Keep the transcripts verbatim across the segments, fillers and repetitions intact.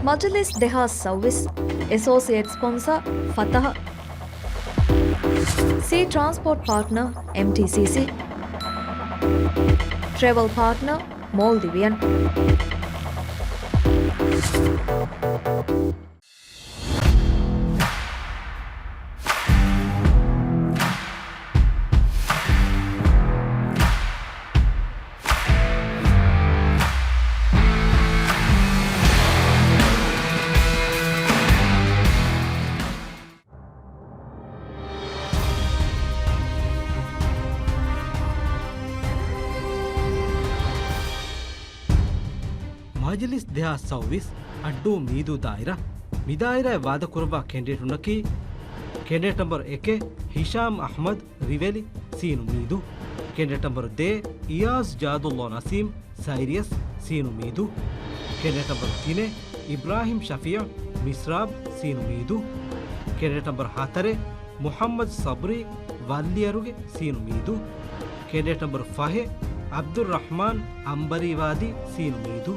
މަޖިލިސް ދެހާސް ސައުވީސް. އެސޯސިއޭޓް ސްޕޮންސަ ފަތަހަ. ސީ ޓްރާންސްޕޯޓް ޕާޓްނަ އެމްޓީސީސީ. ޓްރެވަލް ޕާޓްނަ މޯލްޑިވިއަން. މަޖިލިސް ދެހާސް ސައުވީސް އައްޑޫ މީދޫ ދާއިރާ. މި ދާއިރާއަށް ވާދަކުރައްވާ ކެންޑިޑޭޓުންނަކީ، ކެންޑިޑޭޓް ނަމްބަރު އެކެއް، ހިޝާމް އަޙްމަދު، ރިވެލި، ސީނު މީދޫ. ކެންޑިޑޭޓް ނަމްބަރު ދޭއް، އިޔާޒް ޖާދުﷲ ނަސީމް، ސައިރިޔަސް، ސީނު މީދޫ. ކެންޑިޑޭޓް ނަމްބަރު ތިނެއް، އިބްރާހިމް ޝަފީޢު، މިސްރާބް، ސީނު މީދޫ. ކެންޑިޑޭޓް ނަމްބަރު ހަތަރެއް، މުޙައްމަދު ޞަބްރީ، ވައްލިއަރުގެ، ސީނު މީދޫ. ކެންޑިޑޭޓް ނަމްބަރު ފަހެއް، ޢަބްދުއްރަޙްމާން، އަނބަރީވާދީ، ސީނު މީދޫ.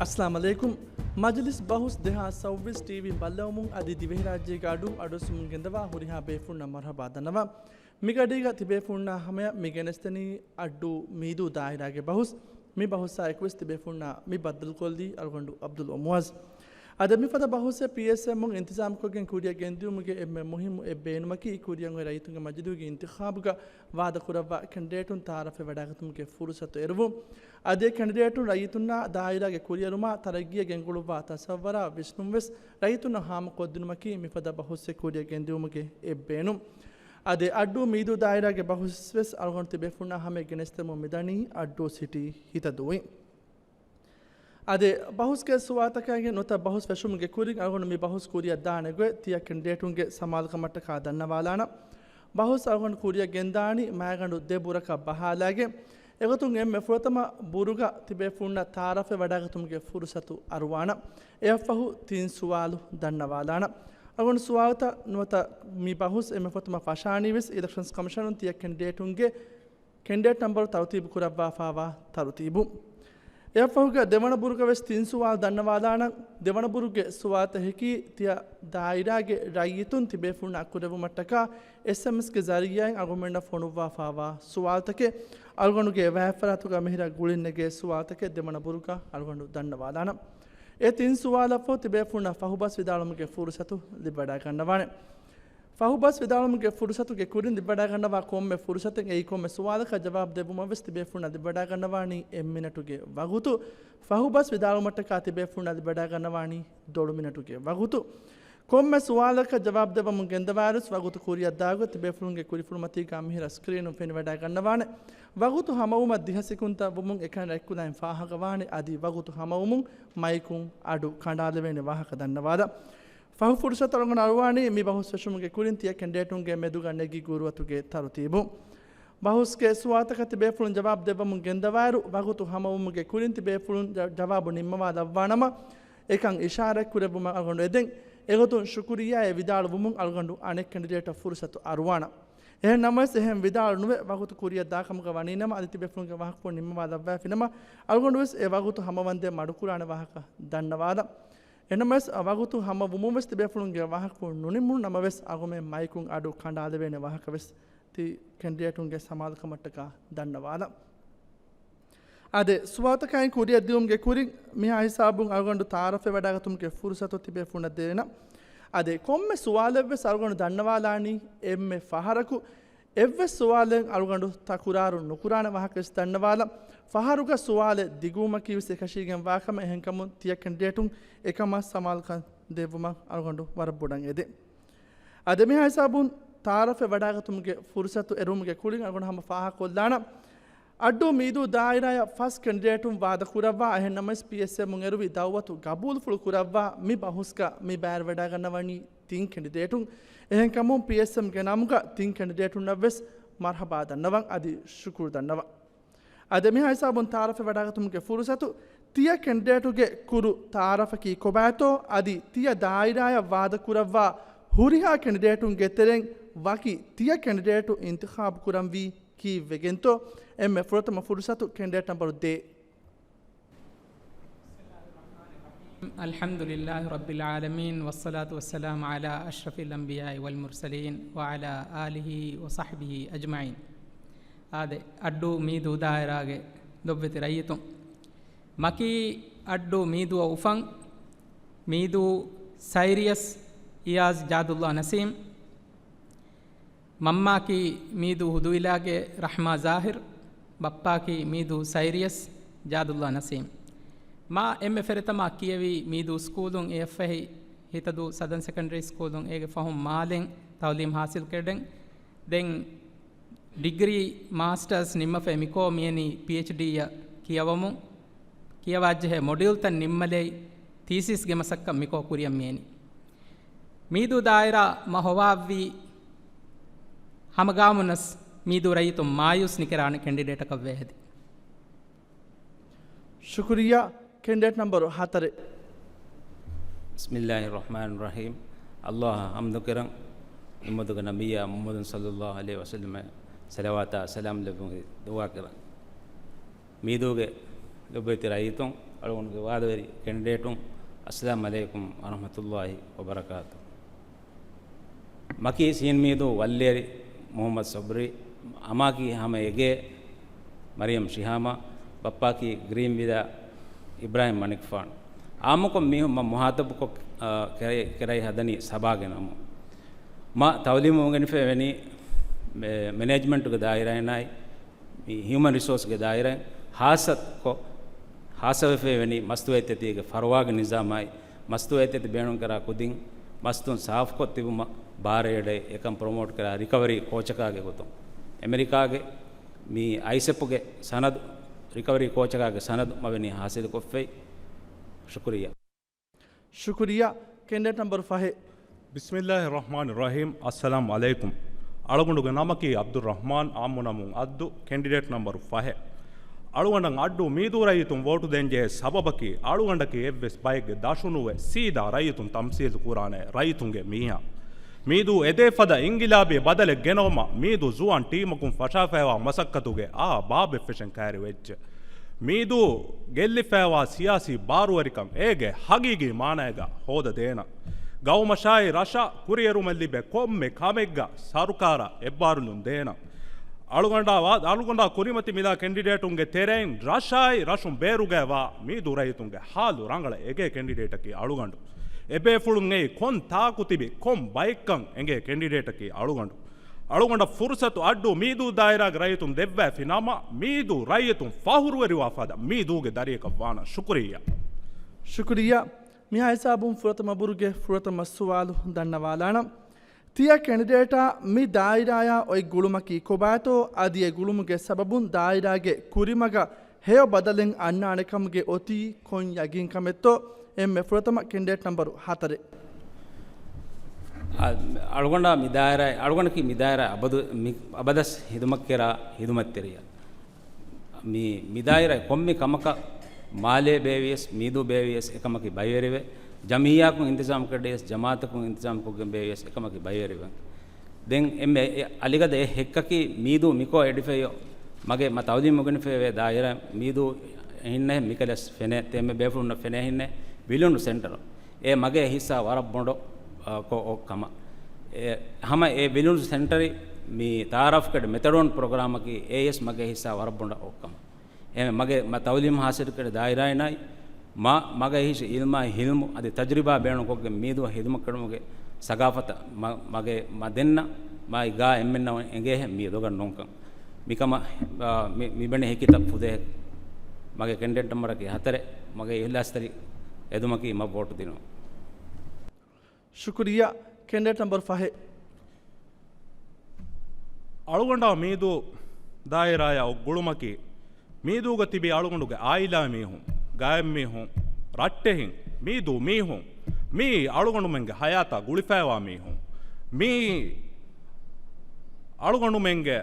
އައްސަލާމު ޢަލައިކުމް. މަޖިލިސް ބަހުސް ދެހާސް ސައުވީސް ޓީވީ ބައްލަވަމުން އަދި ދިވެހިރާއްޖޭގެ އަޑުން އަޑުއެއްސުމުން ގެންދަވާ ހުރިހާ ބޭފުޅުންނަށް މަރުޙަބާ ދަންނަވަން. މިގަޑީގަ ތިބޭފުޅުންނާ ހަމަޔަށް މި ގެނެސްދެނީ އައްޑޫ މީދޫ ދާއިރާގެ ބަހުސް. މި ބަހުސާ އެކުވެސް ތިބޭފުޅުންނާ މި ބައްދަލުކޮށްލީ އަޅުގަނޑު ޢަބްދުލް މުޢައްޒަ. އަދި މިފަދަ ބަހުސްއެއް ޕީއެސްއެމުން އިންތިޒާމްކޮށްގެން ކުރިއަށް ގެންދިއުމުގެ އެންމެ މުހިއްމު އެއް ބޭނުމަކީ، ކުރިއަށް އޮތް ރައްޔިތުންގެ މަޖިލީހުގެ އިންތިޚާބުގަ ވާދަކުރައްވާ ކެންޑިޑޭޓުން ތަޢާރަފެއް ވަޑައިގަތުމުގެ ފުރުޞަތު އެރުވުން. އަދި އެ ކެންޑިޑޭޓުން ރައްޔިތުންނާ ދާއިރާގެ ކުރިއެރުމާ ތަރައްގީއަށް ގެންގުޅުއްވާ ތަޞައްވަރާ ވިސްނުން ވެސް ރައްޔިތުންނަށް ހާމަކޮށްދިނުމަކީ މިފަދަ ބަހުސްއެއް ކުރިއަށް ގެންދިއުމުގެ އެއް ބޭނުން. އަދި އައްޑޫ މީދޫ ދާއިރާގެ ބަހުސް ވެސް އަޅުގަނޑު ތިބޭފުޅުންނާ ހަމަޔަށް ގެނެސްދެމުން މިދަނީ އައްޑޫ ސިޓީ ހިތަދޫއިން. އަދި ބަހުސްގެ ސުވާލުތަކާއި ނުވަތަ ބަހުސް ފެށުމުގެ ކުރިން އަޅުގަނޑު މި ބަހުސް ކުރިއަށް ދާނެ ގޮތް ތިޔަ ކެންޑިޑޭޓުންގެ ސަމާލުކަމަށްޓަކާ ދަންނަވާލާނަން. ބަހުސް އަޅުގަނޑު ކުރިއަށް ގެންދާނީ މައިގަނޑު ދެ ބުރަކަށް ބަހާލައިގެން. އެގޮތުން އެންމެ ފުރަތަމަ ބުރުގަ ތިބޭފުޅުންނަށް ތަޢާރަފެއް ވަޑައިގަތުމުގެ ފުރުޞަތު އަރުވާނަން. އެއަށްފަހު ތިން ސުވާލު ދަންނަވާލާނަން. އަޅުގަނޑު ސުވާލުތައް ނުވަތަ މި ބަހުސް އެންމެ ފުރަތަމަ ފަށާނީ ވެސް އިލެކްޝަންސް ކޮމިޝަނުން ތިޔަ ކެންޑިޑޭޓުންގެ ކެންޑިޑޭޓް ނަމްބަރު ތަރުތީބު ކުރައްވާފައިވާ ތަރުތީބު. އެއަށްފަހުގަ ދެވަނަ ބުރުގަ ވެސް ތިން ސުވާލު ދަންނަވާލާނަން. ދެވަނަ ބުރުގެ ސުވާލުތަކަކީ ތިޔަ ދާއިރާގެ ރައްޔިތުން ތިބޭފުޅުންނާ ކުރެއްވުމަށްޓަކާ އެސްއެމްއެސްގެ ޒަރީއާއިން އަޅުގަނޑުމެންނަށް ފޮނުއްވާފައިވާ ސުވާލުތަކެއް. އަޅުގަނޑުގެ ވަޔަށްފަރާތުގަ މިހިރަ ގުޅިން ނެގޭ ސުވާލުތަކެއް ދެވަނަ ބުރުގަ އަޅުގަނޑު ދަންނަވާލާނަން. އެ ތިން ސުވާލަށްފަހު ތިބޭފުޅުންނަށް ފަހުބަސް ވިދާޅުވުމުގެ ފުރުޞަތު ލިބިވަޑައިގަންނަވާނެ. ފަހުބަސް ވިދާޅުވުމުގެ ފުރުޞަތުގެ ކުރިން ލިބިވަޑައިގަންނަވާ ކޮންމެ ފުރުޞަތެއް އެއީ ކޮންމެ ސުވާލަކަށް ޖަވާބު ދެއްވުމަށް ވެސް ތިބޭފުޅުންނަށް ލިބިވަޑައިގަންނަވާނީ އެއް މިނެޓުގެ ވަގުތު. ފަހުބަސް ވިދާޅުވުމަށްޓަކާ ތިބޭފުޅުންނަށް ލިބިވަޑައިގަންނަވާނީ ދޮޅު މިނެޓުގެ ވަގުތު. ކޮންމެ ސުވާލަކަށް ޖަވާބު ދެއްވަމުން ގެންދަވާއިރުވެސް ވަގުތު ކުރިއަށް ދާގޮތް ތިބޭފުޅުންގެ ކުރިފުޅުމަތީގަ މިހިރަ ސްކްރީނުން ފެނިވަޑައިގަންނަވާނެ. ވަގުތު ހަމަވުމަށް ދިހަ ސެކުންތައް ވުމުން އެކަން ރަތްކުލައިން ފާހަގަވާނެ. އަދި ވަގުތު ހަމަވުމުން މައިކުން އަޑު ކަނޑާލެވޭނެ ވާހަކަ ދަންނަވާލަން. ފަހު ފުރުޞަތު އަޅުގަނޑު އަރުވާނީ މި ބަހުސް ފެށުމުގެ ކުރިން ތިޔަ ކެންޑިޑޭޓުންގެ މެދުގަ ނެގި ގުރުއަތުގެ ތަރުތީބު. ބަހުސްގެ ސުވާލުތަކަށް ތިބޭފުޅުން ޖަވާބު ދެއްވަމުން ގެންދަވާއިރު، ވަގުތު ހަމަވުމުގެ ކުރިން ތިބޭފުޅުން ޖަ-، ޖަވާބު ނިންމަވާލައްވާނަމަ، އެކަން އިޝާރާތް ކުރެއްވުމަށް އަޅުގަނޑު އެދެން. އެގޮތުން ޝުކުރިއްޔާއޭ ވިދާޅުވުމުން އަޅުގަނޑު އަނެއް ކެންޑިޑޭޓަށް ފުރުޞަތު އަރުވާނަން. އެހެން ނަމަވެސް އެހެން ވިދާޅު ނުވެ، ވަގުތު ކުރިއަށް ދާކަމުގަ ވަނީނަމަ، އަދި ތިބޭފުޅުންގެ ވާހަކަފުޅު ނިންމަވާލައްވައިފިނަމަ، އަޅުގަނޑުވެސް އެ ވަގުތު ހަމަވަންދެން މަޑުކުރާނެ ވާހަކަ ދަންނަވާލަން. އެހެންނަމަވެސް، އަ، ވަގުތު ހަމަވުމުންވެސް ތިބޭފުޅުންގެ ވާހަކަފުޅު ނުނިމުނު ނަމަވެސް، އަޅުގަނޑުމެން މައިކުން އަޑު ކަނޑާލެވޭނެ ވާހަކަވެސް ތި ކެންޑިޑޭޓުންގެ ސަމާލުކަމަށްޓަކާ ދަންނަވާލަން. އާދެ، ސުވާލުތަކާއި ކުރިއަށް ދިއުމުގެ ކުރިން، މިހާ ހިސާބުން އަޅުގަނޑު ތަޢާރަފެއް ވަޑައިގަތުމުގެ ފުރުޞަތު ތިބޭފުޅުންނަށް ދޭނަން. އާދެ، ކޮންމެ ސުވާލެއްވެސް އަޅުގަނޑު ދަންނަވާލާނީ އެންމެ ފަހަރަކު. އެއްވެސް ސުވާލެއް އަޅުގަނޑު ތަކުރާރު ނުކުރާނެ ވާހަކަވެސް ދަންނަވާލަން. ފަހަރުގަ ސުވާލެއް ދިގުވުމަކީވެސް އެކަށީގެން ވާކަމެއް. އެހެންކަމުން ތިޔަ ކެންޑިޑޭޓުން އެކަމަށް ސަމާލުކަން ދެއްވުމަށް އަޅުގަނޑު ވަރަށް ބޮޑަށް އެދެން. އާދެ، މިހާ ހިސާބުން ތަޢާރަފެއް ވަޑައިގަތުމުގެ ފުރުޞަތު އެރުވުމުގެ ކުރިން އަޅުގަނޑު ހަމަ ފާހަގަކޮށްލާނަން. އައްޑޫ މީދޫ ދާއިރާއަށް ފަސް ކެންޑިޑޭޓުން ވާދަކުރައްވާ، އެހެންނަމަވެސް ޕީއެސްއެމުން އެރުވި ދައުވަތު ގަބޫލުފުޅު ކުރައްވާ މި ބަހުސްގަ މި ބައިވެރިވެވަޑައިގަންނަވަނީ ތިން ކެންޑިޑޭޓުން. އެހެންކަމުން ޕީއެސްއެމްގެ ނަމުގަ ތިން ކެންޑިޑޭޓުންނަށްވެސް މަރުޙަބާ ދަންނަވަން އަދި ޝުކުރު ދަންނަވަން. އާދެ، މިހާ ހިސާބުން ތަޢާރަފެއް ވަޑައިގަތުމުގެ ފުރުޞަތު، ތިޔަ ކެންޑިޑޭޓުގެ ކުރު ތަޢާރަފަކީ ކޮބާތޯ އަދި ތިޔަ ދާއިރާއަށް ވާދަކުރައްވާ ހުރިހާ ކެނޑިޑޭޓުންގެ ތެރެއިން ވަކި ތިޔަ ކެނޑިޑޭޓު އިންތިޚާބު ކުރަންވީ ކީއްވެގެންތޯ؟ އެންމެ ފުރަތަމަ ފުރުސަތު ކެނޑިޑޭޓް ނަންބަރު ދޭއް. الحمد لله رب العالمين، والصلاة والسلام على أشرف الأنبياء والمرسلين، وعلى آله وصحبه أجمعين. އާދެ، އައްޑޫ މީދޫ ދާއިރާގެ ލޮބުވެތި ރައްޔިތުން. މަކީ އައްޑޫ މީދޫއަށް އުފަން މީދޫ ސައިރިޔަސް އިޔާޒް ޖާދުﷲ ނަސީމް. މަންމާކީ މީދޫ ހުދުއިލާގެ ރަޙްމާ ޒާހިރް، ބައްޕާކީ މީދޫ ސައިރިޔަސް ޖާދުﷲ ނަސީމް. މާ އެންމެ ފެރިތަމާ ކިޔެވީ މީދޫ ސްކޫލުން، އެއަށްފަހި ހިތަދޫ ސަދަން ސެކަންޑްރީ ސްކޫލުން އޭގެ ފަހުން މާލެން ތައުލީމް ހާސިލް ކެރިގެން. ދެން ޑިގްރީ، މާސްޓާސް ނިންމަފައި މިކޯ މިއެނީ ޕީއެޗްޑީއަށް ކިޔަވަމުން، ކިޔަވާއްޖެހޭ މޮޑިއުލްތައް ނިންމަލައި، ތީސިސްގެ މަސައްކަތް މިކޯ ކުރިއަށް މިއެނީ. މީދޫ ދާއިރާ މަ ހޮވާއްވީ ހަމަގާމުނަސް މީދޫ ރައްޔިތުން މާޔޫސް ނިކެރާނެ ކެނޑިޑޭޓަކަށް ވޭހެދި. ޝުކުރިއްޔާ. ކެނޑިޑޭޓް ނަންބަރު ހަތަރެއް. بسم الله الرحمن الرحيم. ﷲ އަށް ޙަމްދު ކެރަން، އެމަދުގެ ނަބިއްޔާ މުޙައްމަދު ޞައްލައްލާހު ޢަލައިހި ވަސައްލަމަށް ޞަލަވާތާ ސަލާމް ލެއްވުމުގެ ދުޢާ ކެރަން. މީދޫގެ ލޮބުވެތި ރައްޔިތުން، އަޅުގަނޑުގެ ވާދަވެރި ކެނޑިޑޭޓުން، އައްސަލާމް ޢަލައިކުމް ވަރަޙްމަތުﷲ ވަބަރަކާތު. މަކީ ސީން މީދޫ ވައްލޭރި މުޙައްމަދު ޞަބްރީ، އަމާކީ ހަމަ އެގޭ މަރިޔަމް ޝިހާމާ، ބައްޕާކީ ގްރީންވިލާ އިބްރާހިމް މަނިކުފާނު. އާއްމުކޮށް މީހުން މަ މުހާތަބުކޮށް، އާ، ކެރައި، ކެރައި ހަދަނީ ސަބާގެ ނަމުން. މަ ތައުލީމު އުނގެނިފައި ވެނީ މެ-، މެނޭޖްމަންޓުގެ ދާއިރާއިންނާއި، މި ހިއުމަން ރިސޯސްގެ ދާއިރާއިން ހާއްސަކޮށް، ހާއްސަވެފައި ވެނީ މަސްތުވައިތައްތީގެ ފަރުވާގެ ނިޒާމާއި، މަސްތުވައިތައްތި ބޭނުންކުރާ ކުދިން މަސްތުން ސާފުކޮށް ތިބުމަށް ބާރައެޅޭ، އެކަން ޕްރޮމޯޓް ކުރާ ރިކަވަރީ ކޯޗަކާގެ ގޮތުން. އެމެރިކާގެ މި އައިސެޕްގެ ސަނަދު، ރިކަވަރީ ކޯޗަކާގެ ސަނަދު މަ ވެނީ ހާސިލުކޮށްފައި. ޝުކުރިއްޔާ. ޝުކުރިއްޔާ. ކެނޑިޑޭޓް ނަންބަރު ފަހެއް. بسم الله الرحمن الرحيم. އައްސަލާމް ޢަލައިކުމް. އަޅުގަނޑުގެ ނަމަކީ ޢަބްދުއްރަޙްމާން، އާއްމު ނަމުން އައްދު، ކެނޑިޑޭޓް ނަންބަރު ފަހެއް. އަޅުގަނޑަށް އައްޑޫ މީދޫ ރައްޔިތުން ވޯޓު ދޭންޖެހޭ ސަބަބަކީ، އަޅުގަނޑަކީ އެއްވެސް ބައެއްގެ ދަށުނުވެ، ސީދާ ރައްޔިތުން ތަމްސީލު ކުރާނެ ރައްޔިތުންގެ މީހާ. މީދޫ އެދޭ ފަދަ އިންގިލާބީ ބަދަލެއް ގެނައުމަށް މީދޫ ޒުވާން ޓީމަކުން ފަށާފައިވާ މަސައްކަތުގެ އާ ބާބެއް ފެށެން ކައިރިވެއްޖެ. މީދޫ ގެއްލިފައިވާ ސިޔާސީ ބާރުވެރިކަން އޭގެ ހަގީގީ މާނައިގަ ހޯދަދޭނަން. ގައުމަށާއި ރަށަށް ކުރިއެރުމެއް ލިބޭ ކޮންމެ ކަމެއްގަ ސަރުކާރަށް އެއްބާރުލުން ދޭނަން. އަޅުގަނޑާ ވާ-، އަޅުގަނޑާ ކުރިމަތި މިލާ ކެނޑިޑޭޓުންގެ ތެރެއިން ރަށާއި ރަށުން ބޭރުގައި ވާ މީދޫ ރައްޔިތުންގެ ހާލު ރަނގަޅަށް އެގޭ ކެނޑިޑޭޓަކީ އަޅުގަނޑު. އެބޭފުޅުން އެއީ ކޮން ތާކު ތިބި، ކޮން ބައެއްކަން އެނގޭ ކެނޑިޑޭޓަކީ އަޅުގަނޑު. އަޅުގަނޑަށް ފުރުސަތު އައްޑޫ މީދޫ ދާއިރާގެ ރައްޔިތުން ދެއްވައިފި ނަމަ، މީދޫ ރައްޔިތުން ފަހުރުވެރިވާ ފަދަ މީދޫގެ ދަރިއަކަށް ވާނަން. ޝުކުރިއްޔާ. ޝުކުރިއްޔާ. މިހާ ހިސާބުން ފުރަތަމަ ބުރުގެ ފުރަތަމަ ސުވާލު ދަންނަވާލާނަން. ތިޔަ ކެނޑިޑޭޓާ މި ދާއިރާޔާ އޮތް ގުޅުމަކީ ކޮބާތޯ؟ އަދި އެ ގުޅުމުގެ ސަބަބުން ދާއިރާގެ ކުރިމަގަށް ހެޔޮ ބަދަލެއް އަންނާނެ ކަމުގެ އޮތީ ކޮން ޔަގީންކަމެއްތޯ؟ އެންމެ ފުރަތަމަ ކެނޑިޑޭޓް ނަންބަރު ހަތަރެއް. އަ-، އަޅުގަނޑާ މި ދާއިރާ، އަޅުގަނޑަކީ މި ދާއިރާ އަބަދު، މި އަބަދަސް ހިދުމަތްކެރާ ހިދުމަތްތެރިޔާ. މި، މި ދާއިރާ ކޮންމެ ކަމަކަށް މާލޭ ބޭވިޔަސް، މީދޫ ބޭވިޔަސް އެކަމަކީ ބައިވެރިވެ، ޖަމިއްޔާކުން އިންތިޒާމް ކެއްޑިޔަސް، ޖަމާއަތަކުން އިންތިޒާމް ކޮށްގެން ބޭވިޔަސް އެކަމަކީ ބައިވެރިވެ. ދެން އެންމެ އެ އަލިގަދަ އެއް ހެއްކަކީ މީދޫ މިކޯ އެޑިފައިޔޯ މަގޭ މަ ތައުލީމް އުގެނިފައިވޭ ދާއިރާ މީދޫ އެހިންނެ މިކަލަސް ފެނޭ ތެމެ ބޭފުޅުންނަށް ފެނޭ ހިންނެ ވިލުނު ސެންޓަރ. އެ މަގޭ ހިއްސާ ވަރަށް ބޮޑު، އަ، ކޮ-، އޮ، ކަމަށް. އެ، ހަމަ އެ ވިލުން ސެންޓަރި މި ތައާރަފް ކެޑް މެތަޑޯން ޕްރޮގްރާމަކީ އޭއެސް މަގޭ ހިއްސާ ވަރަށް ބޮޑަށް އޮއްކަމަށް. އެ މަގޭ މަ ތައުލީމް ހާސިލް ކެޑް ދާއިރާއިނާއި މަ، މަގޭ ހިށި އިލްމާއި ހިލްމު އަދި ތަޖުރިބާ ބޭނުންކޮށްގެން މީދު ހިދުމަތް ކެޑުމުގެ ސަގާފަތަށް މަ، މަގޭ މަ ދެންނަ މާ ގާ އެންމެންނަށް އެނގޭހެން މި ދޮގަށް ނޫންކަން. މިކަމަށް، އާ، މި، މި ބެނި ހެކިތައް ފުދޭ. މަގޭ ކެނޑިޑޭޓް ނަމްބަރަކީ ހަތަރެއް. މަގޭ އިހްލާސްތެރި އެދުމަކީ މަ ވޯޓު ދިނުން. ޝުކުރިއްޔާ. ކެނޑިޑޭޓް ނަމްބަރު ފަހެއް. އަޅުގަނޑާ މީދޫ ދާއިރާޔާ އޮތް ގުޅުމަކީ، މީދޫގަ ތިބި އަޅުގަނޑުގެ އާއިލާ މީހުން، ގާތްމީހުން، ރައްޓެހިން، މީދޫ މީހުން، މީ އަޅުގަނޑުމެންގެ ހަޔާތާ ގުޅިފައިވާ މީހުން، މީ އަޅުގަނޑުމެންގެ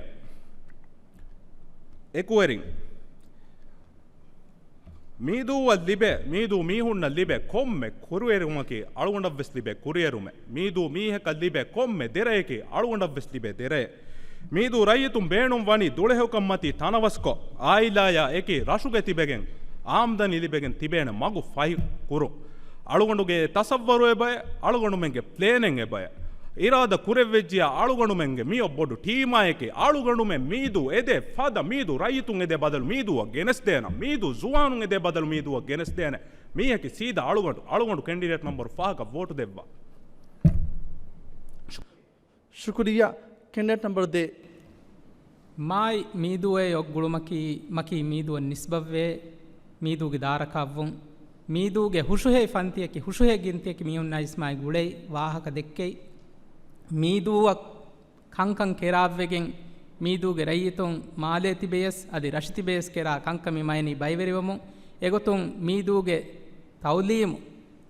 އެކުވެރިން. މީދޫއަށް ލިބޭ، މީދޫ މީހުންނަށް ލިބޭ ކޮންމެ ކުރިއެރުމަކީ އަޅުގަނޑަށްވެސް ލިބޭ ކުރިއެރުމެއް. މީދޫ މީހަކަށް ލިބޭ ކޮންމެ ދެރަޔަކީ އަޅުގަނޑަށްވެސް ލިބޭ ދެރައެއް. މީދޫ ރައްޔިތުން ބޭނުން ވަނީ ދުޅަހެޔޮކަން މަތީ ތަނަވަސްކޮށް، އާއިލާޔާ އެކީ ރަށުގަ ތިބެގެން އާމްދަނީ ލިބެގެން ތިބޭނެ މަގު ފަހި ކުރުން. އަޅުގަނޑުގެ އެ ތަސައްވަރު އެބައެއް، އަޅުގަނޑުމެންގެ ޕްލޭނެއް އެބައެއް. އިރާދަ ކުރެއްވެއްޖިޔާ އަޅުގަނޑުމެންގެ މިއޮއް ބޮޑު ޓީމާއެކޭ. އަޅުގަނޑުމެން މީދޫ އެދޭ ފަދަ، މީދޫ ރައްޔިތުން އެދޭ ބަދަލު މީދޫއަށް ގެނެސްދޭނަން، މީދޫ ޒުވާނުން އެދޭ ބަދަލު މީދޫއަށް ގެނެސްދޭނެ މީހަކީ ސީދާ އަޅުގަނޑު. އަޅުގަނޑު ކެންޑިޑޭޓް ނަމްބަރު ފަހަކަށް ވޯޓު ދެއްވާ. ޝުކުރިއްޔާ. ކެންޑިޑޭޓް ނަމްބަރު ދޭއް. މާތް މީދޫއެއް އޮށް ގުޅުމަކީ، މަކީ މީދޫއަށް ނިސްބަތްވޭ، މީދޫގެ ދާރަކާއްވުން، މީދޫގެ ހުށުހޭ ފަންތިއަކީ، ހުށުހޭ ގިންތިއަކީ މީހުންނާ އިސްމާއި ގުޅެއި ވާހަކަ ދެއްކެއި، މީދޫއަށް ކަންކަން ކެރާއްވެގެން، މީދޫގެ ރައްޔިތުން މާލޭ ތިބެޔަސް އަދި ރަށި ތިބެޔަސް ކެރާ ކަންކަމެއް މައިނީ ބައިވެރިވަމުން، އެގޮތުން މީދޫގެ ތައުލީމު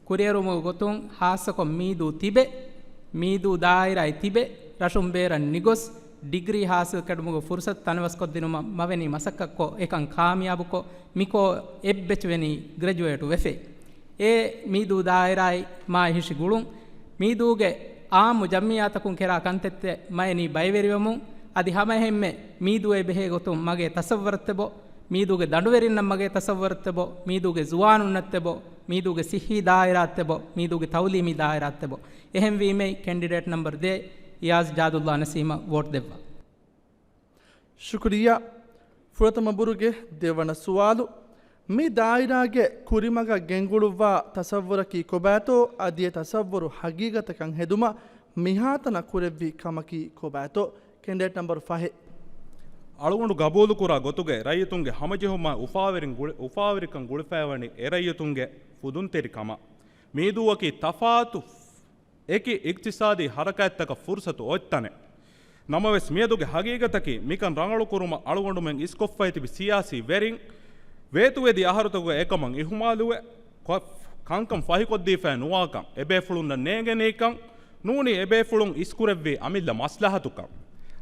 ކުރިއެރުމުގެ ގޮތުން ހާއްސަކޮށް މީދޫ ތިބެ، މީދޫ ދާއިރާއި ތިބެ، ރަށުން ބޭރަށް ނިގޮސް، ޑިގްރީ ހާސިލްކުރުމުގެ ފުރުސަތު ތަނަވަސްކޮށްދިނުމަށް މަވެނީ މަސައްކަތްކޮށް، އެކަން ކާމިޔާބުކޮށް، މިކޯ އެއްބައްޗެއް ވެނީ ގްރެޖުއޭޓު ވެފައި. އެ މީދޫ ދާއިރާއި މާ ހިށި ގުޅުން، މީދޫގެ އާއްމު ޖަމްޢިއްޔާތަކުން ކެރާ ކަންތައްތައް މައިނީ ބައިވެރިވަމުން، އަދި ހަމައެހެންމެ މީދޫއެއް ބެހޭ ގޮތުން މަގޭ ތަސައްވަރަށްތެބޯ، މީދޫގެ ދަނޑުވެރިންނަށް މަގޭ ތަސައްވަރަށްތެބޯ، މީދޫގެ ޒުވާނުންނަށްތެބޯ، މީދޫގެ ސިއްހީ ދާއިރާއަށްތެބޯ، މީދޫގެ ތައުލީމީ ދާއިރާއަށްތެބޯ. އެހެންވީމައި ކެންޑިޑޭޓް ނަމްބަރު ދޭއް، އިޔާޒް ޖާދުﷲ ނަސީމަށް ވޯޓް ދެއްވާ. ޝުކުރިއްޔާ. ފުރަތަމަ ބުރުގެ ދެވަނަ ސުވާލު، މި ދާއިރާގެ ކުރިމަގަށް ގެންގުޅުއްވާ ތަސައްވަރަކީ ކޮބާތޯ، އަދި އެ ތަސައްވަރު ހަގީގަތަކަށް ހެދުމަށް މިހާތަނަށް ކުރެއްވި ކަމަކީ ކޮބާތޯ؟ ކެންޑިޑޭޓް ނަމްބަރު ފަހެއް. އަޅުގަނޑު ގަބޫލުކުރާ ގޮތުގައި ރައްޔިތުންގެ ހަމަޖެހުމާއި އުފާވެރިން ގުޅި-، އުފާވެރިކަން ގުޅިފައިވަނީ އެ ރައްޔިތުންގެ ފުދުންތެރިކަމަށް. މީދޫއަކީ ތަފާތު އެކި އިޤްތިޞާދީ ޙަރަކާތްތަކަށް ފުރުޞަތު އޮތް ތަނެއް. ނަމަވެސް، މިއަދުގެ ޙަޤީޤަތަކީ، މިކަން ރަނގަޅުކުރުމަށް އަޅުގަނޑުމެން އިސްކޮށްފައިތިބި ސިޔާސީ ވެރިން، ވޭތުވެދި އަހަރުތަކުގެ އެކަމަށް އިހުމާލުވެ، ކޮ-، ކަންކަން ފަހިކޮށްދީފައި ނުވާކަން، އެބޭފުޅުންނަށް ނޭނގެނީކަން، ނޫނީ އެބޭފުޅުން އިސްކުރެއްވީ އަމިއްލަ މަސްލަހަތުކަން.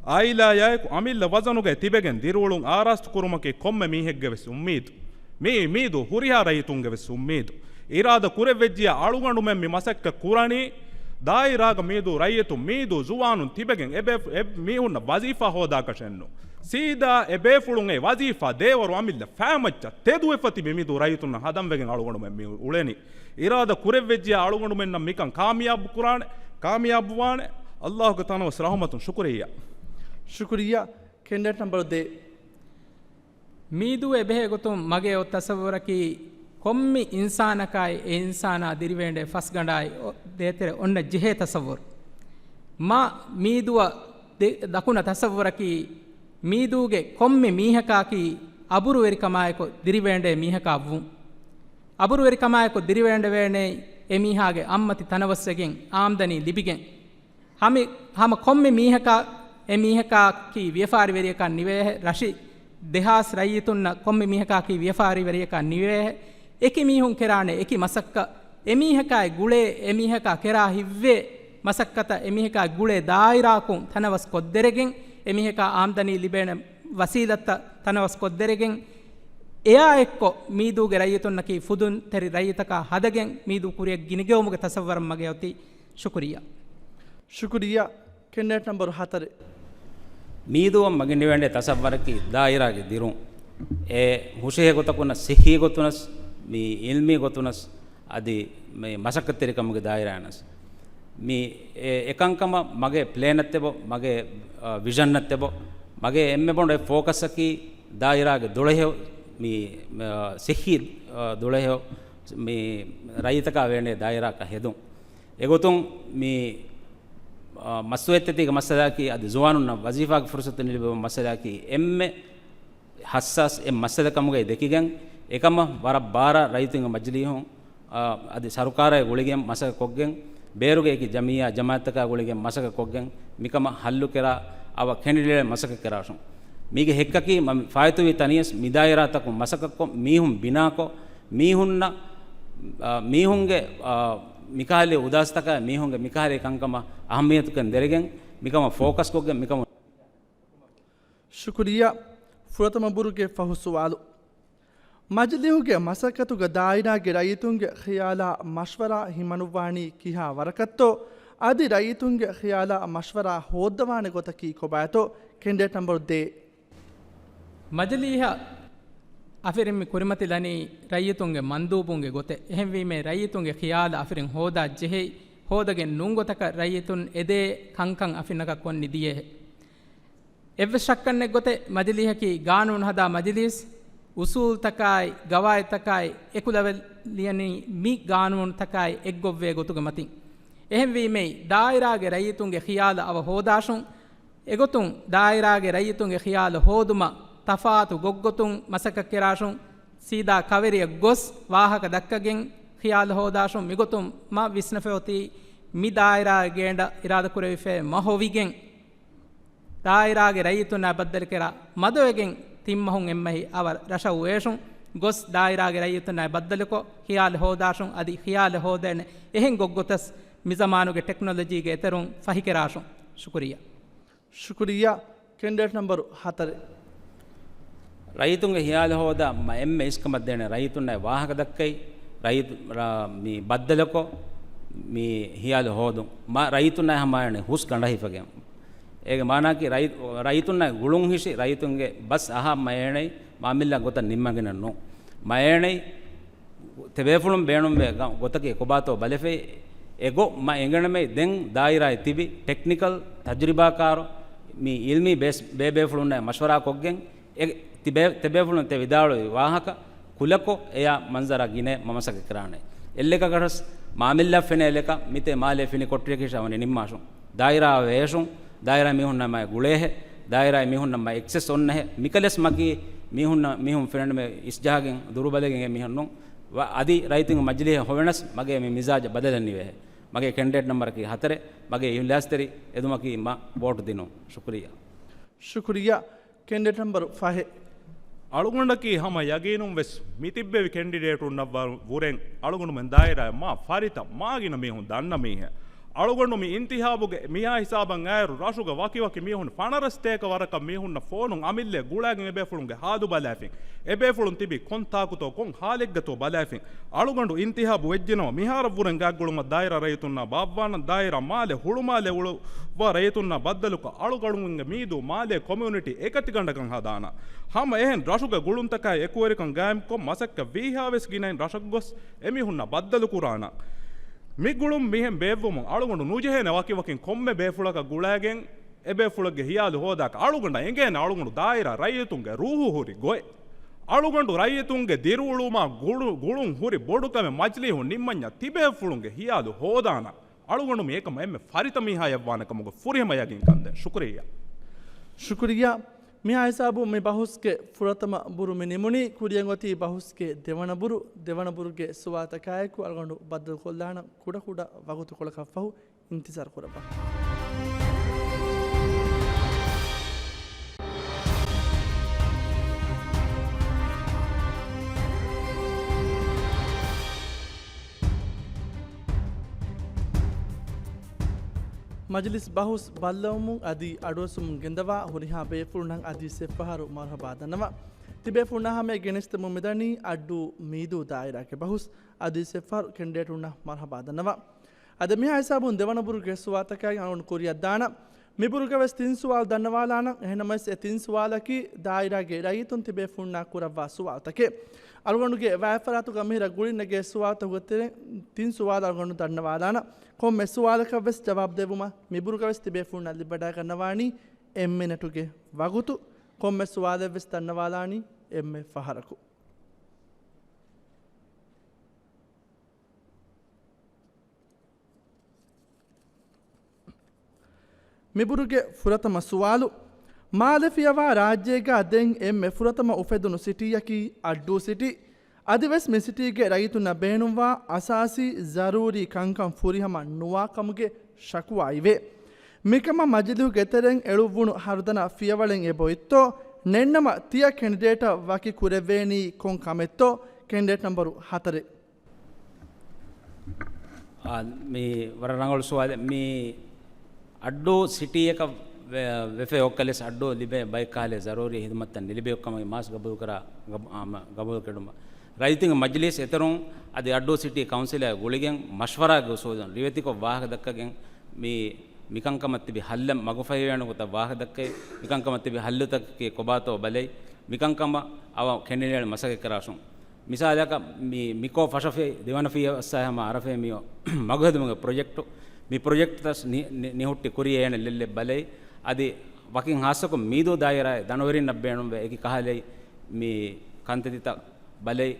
އާއިލާޔާއެކު އަމިއްލަ ވަޒަނުގައި ތިބެގެން ދިރިއުޅުން އާރާސްތުކުރުމަކީ ކޮންމެ މީހެއްގެވެސް އުއްމީދު. މިއީ މީދޫ ހުރިހާ ރައްޔިތުންގެވެސް އުއްމީދު. އިރާދަ ކުރެއްވެއްޖިޔާ އަޅުގަނޑުމެން މި މަސައްކަތް ކުރަނީ، ދާއިރާގަ މީދޫ ރައްޔިތުން، މީދޫ ޒުވާނުން ތިބެގެން އެބޭ-، އެ މީހުންނަށް ވަޒީފާ ހޯދާކަށެއްނު. ސީދާ އެބޭފުޅުން އެ ވަޒީފާ ދޭވަރު އަމިއްލަ ފައިމައްޗަށް ތެދުވެފަ ތިބި މީދޫ ރައްޔިތުންނަށް ހަދަންވެގެން އަޅުގަނޑުމެން މި އުޅެނީ. އިރާދަ ކުރެއްވެއްޖިޔާ އަޅުގަނޑުމެންނަށް މިކަން ކާމިޔާބު ކުރާނެ، ކާމިޔާބުވާނެ. ﷲ ގެ ތަނަވަސް ރަޙުމަތުން. ޝުކުރިއްޔާ. ޝުކުރިއްޔާ. ކެންޑިޑޭޓް ނަމްބަރު ދޭއް. މީދޫ އެބެހޭ ގޮތުން މަގޭ އޮތް ތަސައްވަރަކީ، ކޮންމެ އިންސާނަކާއި އެ އިންސާނާ ދިރިވޭންޑޭ ފަސްގަނޑާއި އޮ-، ދޭތެރެ އޮންނަ ޖެހޭ ތަސައްވަރު. މާ މީދޫއަށް ދެ-، ދަކުނަ ތަސައްވަރަކީ، މީދޫގެ ކޮންމެ މީހަކާއަކީ އަބުރުވެރިކަމާއެކު ދިރިވޭންޑޭ މީހަކާ ވުން. އަބުރުވެރިކަމާއެކު ދިރިވޭންޑެވޭނެ އެ މީހާގެ އަތްމަތި ތަނަވަސްވެގެން އާމްދަނީ ލިބިގެން. ހަމި-، ހަމަ ކޮންމެ މީހަކާ، އެ މީހަކާއަކީ ވިޔަފާރިވެރިޔަކާ ނިވޭހެ، ރަށި ދެހާސް ރައްޔިތުންނަށް ކޮންމެ މީހަކާއަކީ ވިޔަފާރިވެރިޔަކާ ނިވޭހެ، އެކި މީހުން ކެރާނެ އެކި މަސައްކަތް، އެ މީހަކާއި ގުޅޭ، އެ މީހަކާ ކެރާ ހިތްވޭ މަސައްކަތަށް އެ މީހަކާ ގުޅޭ ދާއިރާއަކުން ތަނަވަސް ކޮށްދެރެގެން، އެ މީހަކާ އާމްދަނީ ލިބޭނެ ވަސީލަތްތައް ތަނަވަސް ކޮށްދެރެގެން، އެއާ އެއްކޮށް މީދޫގެ ރައްޔިތުންނަކީ ފުދުންތެރި ރައްޔިތަކާ ހަދަގެން މީދޫ ކުރިއަށް ގިނިގެއުމުގެ ތަސައްވަރަށް މަގޭ އޮތީ. ޝުކުރިއްޔާ. ޝުކުރިއްޔާ. ކެންޑިޑޭޓް ނަމްބަރު ހަތަރެއް. މީދޫއަށް މަގެއް ނިވޭންޑޭ ތަސައްވަރަކީ ދާއިރާގެ ދިރުން. އެ ހުށިހޭ ގޮތަކުންނަސް، ސިއްހީ ގޮތުނަސް، މި އިލްމީ ގޮތުނަސް، އަދި މި މަސައްކަތްތެރިކަމުގެ ދާއިރާނަސް. މި އެ-، އެކަންކަމަށް މަގޭ ޕްލޭނަށްތެބޯ، މަގޭ، އަ، ވިޝަންނަށްތެބޯ، މަގޭ އެންމެ ބޮޑު އެއް ފޯކަސްއަކީ ދާއިރާގެ ދުޅަހެޔޮ، މި، މަ، ސިއްހީ، އަ، ދުޅަހެޔޮ، މި ރައްޔިތަކާ ވޭނެ ދާއިރާއަކަށް ހެދުން. އެގޮތުން މި، އަ، މަސްތުވެއްތަތީގެ މައްސަލައަކީ އަދި ޒުވާނުންނަށް ވަޒީފާގެ ފުރުސަތު ނިލިބުމުގެ މައްސަލައަކީ އެންމެ ހައްސާސް އެއް މައްސަލަ ކަމުގައި ދެކިގެން، އެކަމަށް ވަރަށް ބާރަށް ރައްޔިތުންގެ މަޖިލީހުން، އަ، އަދި ސަރުކާރާއި ގުޅިގެން މަސައްކަތް ކޮށްގެން، ބޭރުގެ އެކި ޖަމިއްޔާ ޖަމާއަތްތަކާ ގުޅިގެން މަސައްކަތް ކޮށްގެން، މިކަމަށް ހައްލު ކެރާ، އަވަށް ކެނޑިޑޭޓް މަސައްކަތް ކެރާށުން. މީގެ ހެއްކަކީ މަ-، ފާއިތުވި ތަނިޔަސް މި ދާއިރާތަކުން މަސައްކަތްކޮށް، މީހުން ބިނާކޮށް، މީހުންނަށް، އަ، މީހުންގެ، އަ، މިކަހަލި އުދާސްތަކާ، މީހުންގެ މިކަހަލި ކަންކަމަށް އަހައްމިޔަތުކަން ދެރިގެން، މިކަމަށް ފޯކަސްކޮށްގެން، މިކަމަށް ޝުކުރިއްޔާ. ފުރަތަމަ ބުރުގެ ފަހު ސުވާލު. މަޖިލީހުގެ މަސައްކަތުގަ ދާއިރާގެ ރައްޔިތުންގެ ޚިޔާލާ މަޝްވަރާ ހިމަނުއްވާނީ ކިހާ ވަރަކަށްތޯ؟ އަދި ރައްޔިތުންގެ ޚިޔާލާ މަޝްވަރާ ހޯއްދަވާނެ ގޮތަކީ ކޮބާތޯ؟ ކެނޑިޑޭޓް ނަމްބަރު ދޭއް. މަޖިލީހަށް އަފިރިން މި ކުރިމަތިލަނީ ރައްޔިތުންގެ މަންދޫބުންގެ ގޮތެއް. އެހެންވީމަ ރައްޔިތުންގެ ޚިޔާލަށް އަފިރިން ހޯދާ ޖެހޭ، ހޯދަގެން ނޫން ގޮތަކަށް ރައްޔިތުން އެދޭ ކަންކަން އަފިންނަކަށް ކޮށް ނިދިޔޭ. އެއްވެސް ޝައްކެއް ނެތް ގޮތެއް މަޖިލީހަކީ ގާނޫނު ހަދާ މަޖިލީސް، އުސޫލުތަކާއި، ގަވާއިދުތަކާއި، އެކުލަވަ ލިޔަނީ މި ގާނޫނުތަކާއި އެއްގޮށްވޭ ގޮތުގެ މަތިން. އެހެންވީމައި، ދާއިރާގެ ރައްޔިތުންގެ ޚިޔާލަށް އަވަ ހޯދާށުން، އެގޮތުން ދާއިރާގެ ރައްޔިތުންގެ ޚިޔާލު ހޯދުމަށް ތަފާތު ގޮތްގޮތުން މަސައްކަތް ކެރާށުން، ސީދާ ކަވެރިއަށް ގޮސް ވާހަކަ ދައްކަގެން ޚިޔާލު ހޯދާށުން، މިގޮތުން މަ ވިސްނަފައޮތީ މި ދާއިރާގެ ގޭންޑަށް އިރާދަކުރެވިފައި މަ ހޮވިގެން، ދާއިރާގެ ރައްޔިތުންނާ ބައްދަލުކެރާ މަދުވެގެން ތިން މަހުން އެއްމަހި އަވަ ރަށަށް އުވޭށުން ގޮސް، ދާއިރާގެ ރައްޔިތުންނާ ބައްދަލުކޮށް، ޚިޔާލު ހޯދާށުން އަދި ޚިޔާލު ހޯދޭނެ އެހެން ގޮތްގޮތަސް މިޒަމާނުގެ ޓެކްނޮލޮޖީގެ އެތެރުން ފަހިކެރާށުން. ޝުކުރިއްޔާ. ޝުކުރިއްޔާ. ކެނޑިޑޭޓް ނަމްބަރު ހަތަރެއް. ރައްޔިތުންގެ ޚިޔާލު ހޯދާ މަ އެންމެ އިސްކަމަށް ދޭނެ ރައްޔިތުންނާއި ވާހަކަ ދައްކައި، ރައްޔިތު-، ރ-، މި ބައްދަލުކޮށް، މި ޚިޔާލު ހޯދުން. މަ ރައްޔިތުންނާއި ހަމައަށް ހުސް ގަނޑަށް ހިފަގެން. އޭގެ މާނައަކީ ރައްޔި-، ރައްޔިތުންނާއި ގުޅުން ހިށި ރައްޔިތުންގެ ބަސް އަހާ މަ އޭނައި މާމިއްލަ ގޮތަށް ނިންމަގެނެއް ނޫން. މަ އޭނައި ތިބޭފުޅުން ބޭނުންވޭ ގަ-، ގޮތަކީ ކޮބާތޯ ބަލެފައި، އެގޮތް މަ އެނގެނަމޭ ދެން ދާއިރާއެއް ތިބި ޓެކްނިކަލް ތަޖުރިބާކާރު މި އިލްމީ ބޭސް-، ބޭބޭފުޅުންނާއި މަޝްވަރާ ކޮށްގެން އެ ތިބޭ-، ތިބޭފުޅުން ތެ ވިދާޅުވި ވާހަކަ ކުލަކޮށް އެޔާ މަންޒަރާ ގިނަ މަ މަސައްކަތް ކެރާނެ. އެއްލެކަކަށް މާމިއްލަ ފެނޭ އެއްލެކަށް މިތޭ މާލޭ ފިނި ކޮޓަރިއަކީ ޝަވަނި ނިންމާށުން. ދާއިރާ ވޭށުން، ދާއިރާ މީހުންނަށް މައި ގުޅޭހެ، ދާއިރާ މީހުންނަށް މައި އެކްސެސް އޮންނަހެ، މިކަލެސް މަކީ މީހުންނަށް، މީހުން ފެނެންމެ އިސްޖަހަގެން ދުރުބަލެގެން އެ މީހުންނު. ވަ-، އަދި ރައްޔިތުންގެ މަޖިލީހަށް ހޮވެނަސް މަގޭ މި މިޒާޖަށް ބަދަލެއް ނިވޭހެ. މަގޭ ކެންޑިޑޭޓް ނަމްބަރަކީ ހަތަރެއް، މަގޭ އިހުލާސްތެރި އެދުމަކީ މަ ވޯޓު ދިނުން. ޝުކުރިއްޔާ. ޝުކުރިއްޔާ. ކެންޑިޑޭޓް ނަމްބަރު ފަހެއް. އަޅުގަނޑަކީ ހަމަ ޔަގީނުން ވެސް މި ތިއްބެވި ކެންޑިޑޭޓުންނަށް ވަ-، ވުރެން އަޅުގަނޑުމެން ދާއިރާއަށް މާ ފަރިތަ، މާ ގިނަ މީހުން ދަންނަ މީހެއް. އަޅުގަނޑު މި އިންތިހާބުގެ މިހާ ހިސާބަށް އައިރު ރަށުގަ ވަކިވަކި މީހުން ފަނަރަ ސަތޭކަ ވަރަކަށް މީހުންނަށް ފޯނުން އަމިއްލައަށް ގުޅައިގެން އެބޭފުޅުންގެ ހާލު ބަލައިފިން. އެބޭފުޅުން ތިބި ކޮން ތާކުތޯ ކޮން ހާލެއްގަތޯ ބަލައިފިން. އަޅުގަނޑު އިންތިހާބު ވެއްޖެނަމަ މިހާރަށްވުރެން ގާތްގުޅުމަށް ދާއިރާ ރައްޔިތުންނާ ބާއްވާނަން، ދާއިރާ މާލެ ހުޅުމާލެ އުޅުއްވާ ރައްޔިތުންނާ ބައްދަލުކޮށް އަޅުގަނޑުމެންގެ މީދޫ މާލޭ ކޮމިއުނިޓީ އެކަތިގަނޑަކަށް ހަދާނަން. ހަމަ އެހެން ރަށުގެ ގުޅުންތަކާއި އެކުވެރިކަން ގާއިމްކޮށް މަސައްކަތް ވީހާވެސް ގިނައިން ރަށަށް ގޮސް އެމީހުންނާ ބައްދަލުކުރާނަން. މި ގުޅުން މިހެން ބޭއްވުމުން އަޅުގަނޑު ނުޖެހޭނެ ވަކިވަކިން ކޮންމެ ބޭފުޅަކަށް ގުޅައިގެން އެބޭފުޅެއްގެ ހިޔާލު ހޯދާކަށް. އަޅުގަނޑަށް އެނގޭނެ އަޅުގަނޑު ދާއިރާ ރައްޔިތުންގެ ރޫހު ހުރި ގޮތް. އަޅުގަނޑު ރައްޔިތުންގެ ދިރިއުޅުމާ ގުޅު-، ގުޅުން ހުރި ބޮޑު ކަމެއް މަޖިލީހުން ނިންމަންޏާ ތިބޭފުޅުންގެ ހިޔާލު ހޯދާނަން. އަޅުގަނޑު މި އެކަމަށް އެންމެ ފަރިތަ މީހާއަށްވާނެ ކަމުގެ ފުރިހަމަ ޔަގީންކަން ދޭން. ޝުކުރިއްޔާ. ޝުކުރިއްޔާ. މިހާ ހިސާބުން މި ބަހުސްގެ ފުރަތަމަ ބުރު މި ނިމުނީ. ކުރިއަށް އޮތީ ބަހުސްގެ ދެވަނަ ބުރު. ދެވަނަ ބުރުގެ ސުވާލުތަކާއެކު އަޅުގަނޑު ބައްދަލުކޮށްލާނަން ކުޑަކުޑަ ވަގުތުކޮޅަކަށްފަހު. އިންތިޒާރު ކުރައްވާ. މަޖިލިސް ބަހުސް ބައްލަވަމުން އަދި އަޑުއައްސުމުން ގެންދަވާ ހުރިހާ ބޭފުޅުންނަށް އަދި ސެއްފަހަރު މަރުހަބާ ދަންނަވާ. ތިބޭފުޅުންނާ ހަމަޔަށް ގެނެސްދެމުން މިދަނީ އައްޑޫ މީދޫ ދާއިރާގެ ބަހުސް. އަދި ސެއްފަހަރު ކެންޑިޑޭޓުންނަށް މަރުހަބާ ދަންނަވާ. އަދި މިހާ ހިސާބުން ދެވަނަ ބުރުގެ ސުވާލުތަކާއި އަޅުގަނޑު ކުރިއަށް ދާނަން. މި ބުރުގަވެސް ތިން ސުވާލު ދަންނަވާލާނަން. އެހެންނަމަވެސް އެ ތިން ސުވާލަކީ ދާއިރާގެ ރައްޔިތުން ތިބޭފުޅުންނާ ކުރައްވާ ސުވާލުތަކެއް. އަޅުގަނޑުގެ ވާތްފަރާތުގަ މިހިރަ ގުޅިން ނެގޭ ސުވާލުތަކުގެ ތެރެއިން ތިން ސުވާލު އަޅުގަނޑު ދަންނަވާލާނަން. ކޮންމެ ސުވާލަކަށްވެސް ޖަވާބު ދެއްވުމަށް މި ބުރުގަވެސް ތިބޭފުޅުންނަށް ލިބިވަޑައިގަންނަވާނީ އެއް މިނެޓުގެ ވަގުތު. ކޮންމެ ސުވާލެއްވެސް ދަންނަވާލާނީ އެންމެ ފަހަރަކު. މިބުރުގެ ފުރަތަމަ ސުވާލު، މާލެ ފިޔަވާ ރާއްޖޭގަ ދެން އެންމެ ފުރަތަމަ އުފެދުނު ސިޓީއަކީ އައްޑޫ ސިޓީ. އަދިވެސް މި ސިޓީގެ ރައްޔިތުންނަށް ބޭނުންވާ އަސާސީ ޒަރޫރީ ކަންކަން ފުރިހަމަ ނުވާ ކަމުގެ ޝަކުވާއިވޭ. މިކަމަށް މަޖިލީހުގެ ތެރެއިން އެޅުއްވުނު ހަރުދަނާ ފިޔަވަޅެއް އެބައޮތްތޯ؟ ނެތްނަމަ ތިޔަ ކެނޑިޑޭޓަށް ވަކި ކުރެވޭނީ ކޮން ކަމެއްތޯ؟ ކެނޑިޑޭޓް ނަމްބަރު ހަތަރެއް. އާ، މީ ވަރަށް ރަނގަޅު ސުވާލެއް. މީ އައްޑޫ ސިޓީއަކަށް ވެ-، ވެފައި އޮއްކަލެސް އައްޑޫ ލިބޭ ބައެއް ކަހަލަ ޒަރޫރީ ހިދުމަތްތައް ނިލިބިއޮއްކަމަށް މާސް ގަބޫލުކުރާ ގަބު-، އާ، މަ-، ގަބޫލުކެޑުމަށް. ރައްޔިތުންގެ މަޖިލީސް އެތެރުން އަދި އައްޑޫ ސިޓީ ކައުންސިލާ ގުޅިގެން މަޝްވަރާގެ އުސޫލުން ރިވެތިކޮށް ވާހަކަ ދައްކަގެން މި، މިކަންކަމަށް ތިބި ހައްލަށް މަގުފަހިވޭނެ ގޮތަށް ވާހަކަ ދައްކައި، މިކަންކަމަށް ތިބި ހައްލުތަކަކީ ކޮބާތޯ ބަލައި، މިކަންކަމަށް އަވަ ކެނޑިޑޭޓް މަސައްކަތް ކެރާށުން. މިސާލަކަށް މި، މިކޯ ފަށަފި ދިވަނަފިޔަސް ހަމަ އަރަފޭ މި މަގުހެދުމުގެ ޕްރޮޖެކްޓު، މި ޕްރޮޖެކްޓްތައް ނި-، ނި-، ނިހުއްޓި ކުރިޔަށް އޭނަ ލެއްލެއް ބަލައި، އަދި ވަކިން ހާއްސަކޮށް މީދޫ ދާއިރާއެއް ދަނޑުވެރިންނަށް ބޭނުންވެ އެކި ކަހަލައި މި ކަންތައްތައް ބަލައި،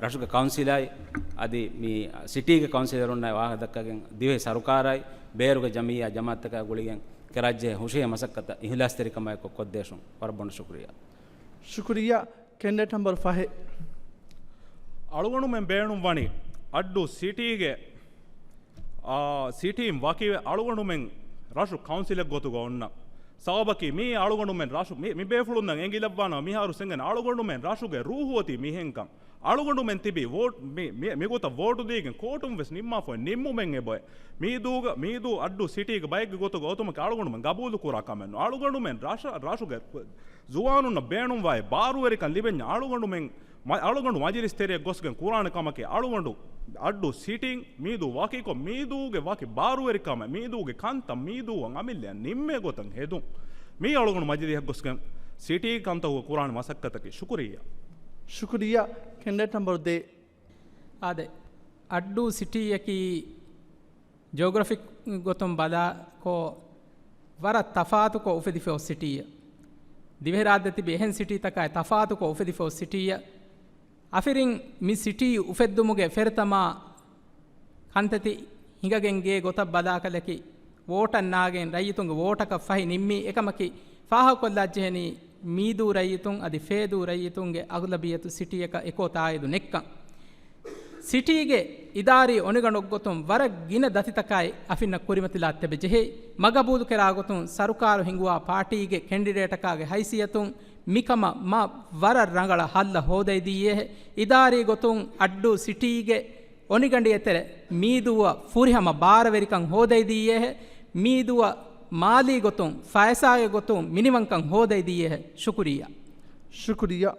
ރަށުގެ ކައުންސިލާއި، އަދި މި ސިޓީގެ ކައުންސިލަރުންނާއި ވާހަކަ ދައްކަގެން ދިވެހި ސަރުކާރާއި، ބޭރުގެ ޖަމިއްޔާ ޖަމާއަތްތަކާ ގުޅިގެން ކެރާއްޖެ ހުށަހެޅޭ މަސައްކަތަށް އިހުލާސްތެރިކަމާއެކު ކޮށްދޭށުން. ވަރަށް ބޮޑަށް ޝުކުރިއްޔާ. ޝުކުރިއްޔާ. ކެނޑިޑޭޓް ނަމްބަރު ފަހެއް. އަޅުގަނޑުމެން ބޭނުންވަނީ އައްޑޫ ސިޓީގެ، އާ، ސިޓީން ވަކިވެ އަޅުގަނޑުމެން ރަށު ކައުންސިލެއް ގޮތުގަ އޮންނަ. ސަބަބަކީ މީ އަޅުގަނޑުމެން ރަށު، މި، މި ބޭފުޅުންނަށް އެނގިލައްވާނަމަ މިހާރު ސެނގެން އަޅުގަނޑުމެން ރަށުގެ ރޫހު އޮތީ މިހެންކަން. އަޅުގަނޑުމެން ތިބީ ވޯޓް، މި، މި، މިގޮތަށް ވޯޓު ދީގެން ކޯޓުން ވެސް ނިންމާފައި ނިންމުމެއް އެބައޮތް. މީދޫގަ، މީދޫ އައްޑޫ ސިޓީގެ ބައެއްގެ ގޮތުގަ އޮތުމަކީ އަޅުގަނޑުމެން ގަބޫލު ކުރާ ކަމެއް ނޫން. އަޅުގަނޑުމެން ރަށަ-، ރަށުގެ ޒުވާނުންނަށް ބޭނުންވާ ބާރުވެރިކަން ލިބެންޏާ އަޅުގަނޑުމެން މަ-، އަޅުގަނޑު މަޖިލިސް ތެރެއަށް ގޮސްގެން ކުރާނެ ކަމަކީ އަޅުގަނޑު އައްޑޫ ސިޓީން މީދޫ ވަކިކޮށް، މީދޫގެ ވަކި ބާރުވެރިކަމެއް، މީދޫގެ ކަންތައް، މީދޫއަށް އަމިއްލައަށް ނިންމޭ ގޮތަށް ހެދުން. މީ އަޅުގަނޑު މަޖިލީހަށް ގޮސްގެން ސިޓީ ކަންތަކުގަ ކުރާނެ މަސައްކަތަކީ. ޝުކުރިއްޔާ. ޝުކުރިއްޔާ. ކެނޑިޑޭޓް ނަމްބަރު ދޭއް. އާދެ، އައްޑޫ ސިޓީއަކީ ޖިއޮގްރަފިކް ގޮތުން ބަލާކޮށް، ވަރަށް ތަފާތުކޮށް އުފެދިފައި ސިޓީއެއް. ދިވެހިރާއްޖެ ތިބި އެހެން ސިޓީތަކާއި ތަފާތުކޮށް އުފެދިފައި ސިޓީއެއް. އަފިރިން މި ސިޓީ އުފެއްދުމުގެ ފެރިތަމާ ކަންތައްތައް ހިނގަގެން ގޭ ގޮތަށް ބަލާކަލަކީ، ވޯޓަށް ނާގެން ރައްޔިތުންގެ ވޯޓަކަށް ފަހި ނިންމި އެކަމަކީ، ފާހަގަކޮށްލާ ޖެހެނީ މީދޫ ރައްޔިތުން އަދި ފޭދޫ ރައްޔިތުންގެ އަޣުލަބިއްޔަތު ސިޓީއަކަށް އެކޯ ތާއީދު ނެއްކަން. ސިޓީގެ އިދާރީ އޮނިގަނޑު ގޮތުން ވަރަށް ގިނަ ދަތިތަކާއި އަފިންނަށް ކުރިމަތިލާ ތެބެ ޖެހޭ. މަގަބޫލު ކެރާ ގޮތުން ސަރުކާރު ހިންގުވާ ޕާޓީގެ ކެންޑިޑޭޓަކާގެ ހައިސިއްޔަތުން މިކަމަށް މަ ވަރަށް ރަނގަޅަށް ހައްލަށް ހޯދައިދީއޭހެ. އިދާރީ ގޮތުން އައްޑޫ ސިޓީގެ އޮނިގަނޑި އެތެރެ މީދޫއަށް ފުރިހަމަ ބާރަވެރިކަން ހޯދައިދީއޭހެ. މީދޫއަށް މާލީ ގޮތުން، ފައިސާގެ ގޮތުން މިނިވަންކަން ހޯދައިދީއޭހެ. ޝުކުރިއްޔާ. ޝުކުރިއްޔާ.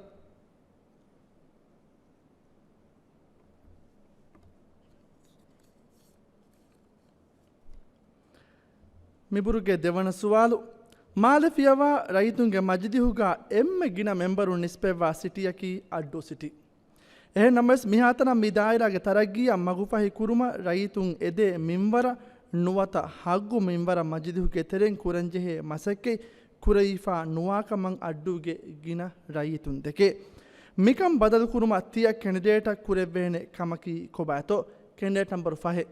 މިބުރުގެ ދެވަނަ ސުވާލު، މާލެ ފިޔަވާ ރައްޔިތުންގެ މަޖިލީހުގަ އެންމެ ގިނަ މެމްބަރުން ނިސްބަތްވާ ސިޓީއަކީ އައްޑޫ ސިޓީ. އެހެން ނަމަވެސް، މިހާތަނަށް މި ދާއިރާގެ ތަރައްގީއަށް މަގުފަހި ކުރުމަށް ރައްޔިތުން އެދޭ މިންވަރަށް ނުވަތަ ހައްގު މިންވަރަށް މަޖިލީހުގެ ތެރެއިން ކުރަންޖެހޭ މަސައްކަތް ކުރެވިފަ ނުވާކަމަށް އައްޑޫގެ ގިނަ ރައްޔިތުން ދެކޭ. މިކަން ބަދަލުކުރުމަށް ތިޔަ ކެނޑިޑޭޓަށް ކުރެވޭނެ ކަމަކީ ކޮބާތޯ؟ ކެނޑިޑޭޓް ނަމްބަރު ފަހެއް.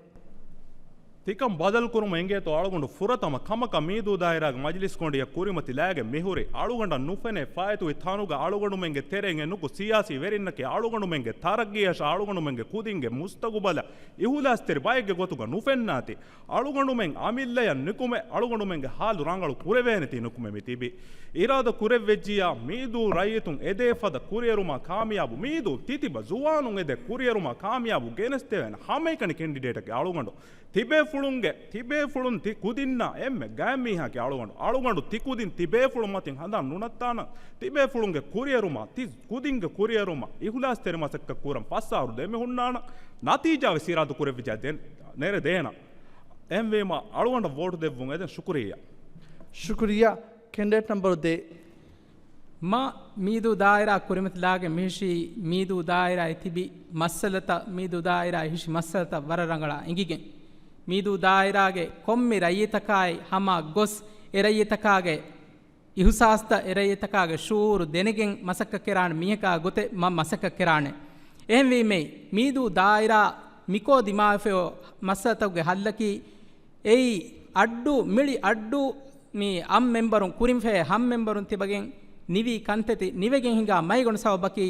ތިކަން ބަދަލުކުރުމަށް އެނގޭތޯ އަޅުގަނޑު ފުރަތަމަ ކަމަކަށް މީދޫ ދާއިރާގެ މަޖިލިސް ކޮނޑިއަށް ކުރިމަތިލާގެން މިހުރި އަޅުގަނޑަށް ނުފެނޭ ފާއިތުވި ތަނުގަ އަޅުގަނޑުމެންގެ ތެރެއިން އެ ނުކު ސިޔާސީ ވެރިންނަކީ އަޅުގަނޑުމެންގެ ތަރައްގީއަށާ އަޅުގަނޑުމެންގެ ކުދިންގެ މުސްތަގުބަލަށް އިހުލާސްތެރި ބައެއްގެ ގޮތުގަ ނުފެންނާތީ. އަޅުގަނޑުމެން އަމިއްލަޔަށް ނިކުމެ، އަޅުގަނޑުމެންގެ ހާލު ރަނގަޅު ކުރެވޭނެތީ ނުކުމެ މި ތިބީ. އިރާދަ ކުރެއްވެއްޖިއްޔާ، މީދޫ ރައްޔިތުން އެދޭ ފަދަ ކުރިއެރުމާ ކާމިޔާބު، މީދޫ ތިތިބަ ޒުވާނުން އެދޭ ކުރިއެރުމާ ކާމިޔާބު ގެނެސްދެވޭނެ ހަމައެކަނި ކެނޑިޑޭޓަކީ އަޅުގަނޑު. ތިބޭފުޅުންގެ، ތިބޭފުޅުން ތި ކުދިންނާ އެންމެ ގާތްމީހާކީ އަޅުގަނޑު. އަޅުގަނޑު ތި ކުދިން ތިބޭފުޅުން މަތިން ހަނދާން ނުނައްތާނަން. ތިބޭފުޅުންގެ ކުރިއެރުމާ، ތި ކުދިންގެ ކުރިއެރުމަށް އިހުލާސްތެރި މަސައްކަތް ކުރަން ފަސް އަހަރު ދެމިހުންނާނަން. ނަތީޖާވެސް އިރާދަ ކުރެއްވިއްޔާ ދެން ނެރެދޭނަން. އެހެންވީމަ، އަޅުގަނޑަށް ވޯޓު ދެއްވުން އެދެން. ޝުކުރިއްޔާ. ޝުކުރިއްޔާ. ކެނޑިޑޭޓް ނަމްބަރު ދޭއް. މަ މީދޫ ދާއިރާ ކުރިމަތިލާގެން މިހިށީ، މީދޫ ދާއިރާއެއް ތިބި މައްސަލަތައް، މީދޫ ދާއިރާއެއް ހިށި މައްސަލަތައް ވަރަށް ރަނގަޅަށް އެނގިގެން. މީދޫ ދާއިރާގެ ކޮންމެ ރައްޔިތަކާއި ހަމަ ގޮސް، އެ ރައްޔިތަކާގެ އިހުސާސްތައް، އެ ރައްޔިތަކާގެ ޝުއޫރު ދެނެގެން މަސައްކަތް ކެރާނެ މީހަކާ ގޮތެއް މަ މަސައްކަތް ކެރާނެ. އެހެންވީމެ، މީދޫ ދާއިރާ މިކޯ ދިމާވެފައި މައްސަލަތަކުގެ ހައްލަކީ، އެއީ އައްޑޫ، މިޅި އައްޑޫ މި އަށް މެމްބަރުން ކުރިން ފެހޭ ހަ މެމްބަރުން ތިބަގެން ނިވި ކަންތައްތި ނިވެގެން ހިނގާ މައިގަނޑު ސަބަބަކީ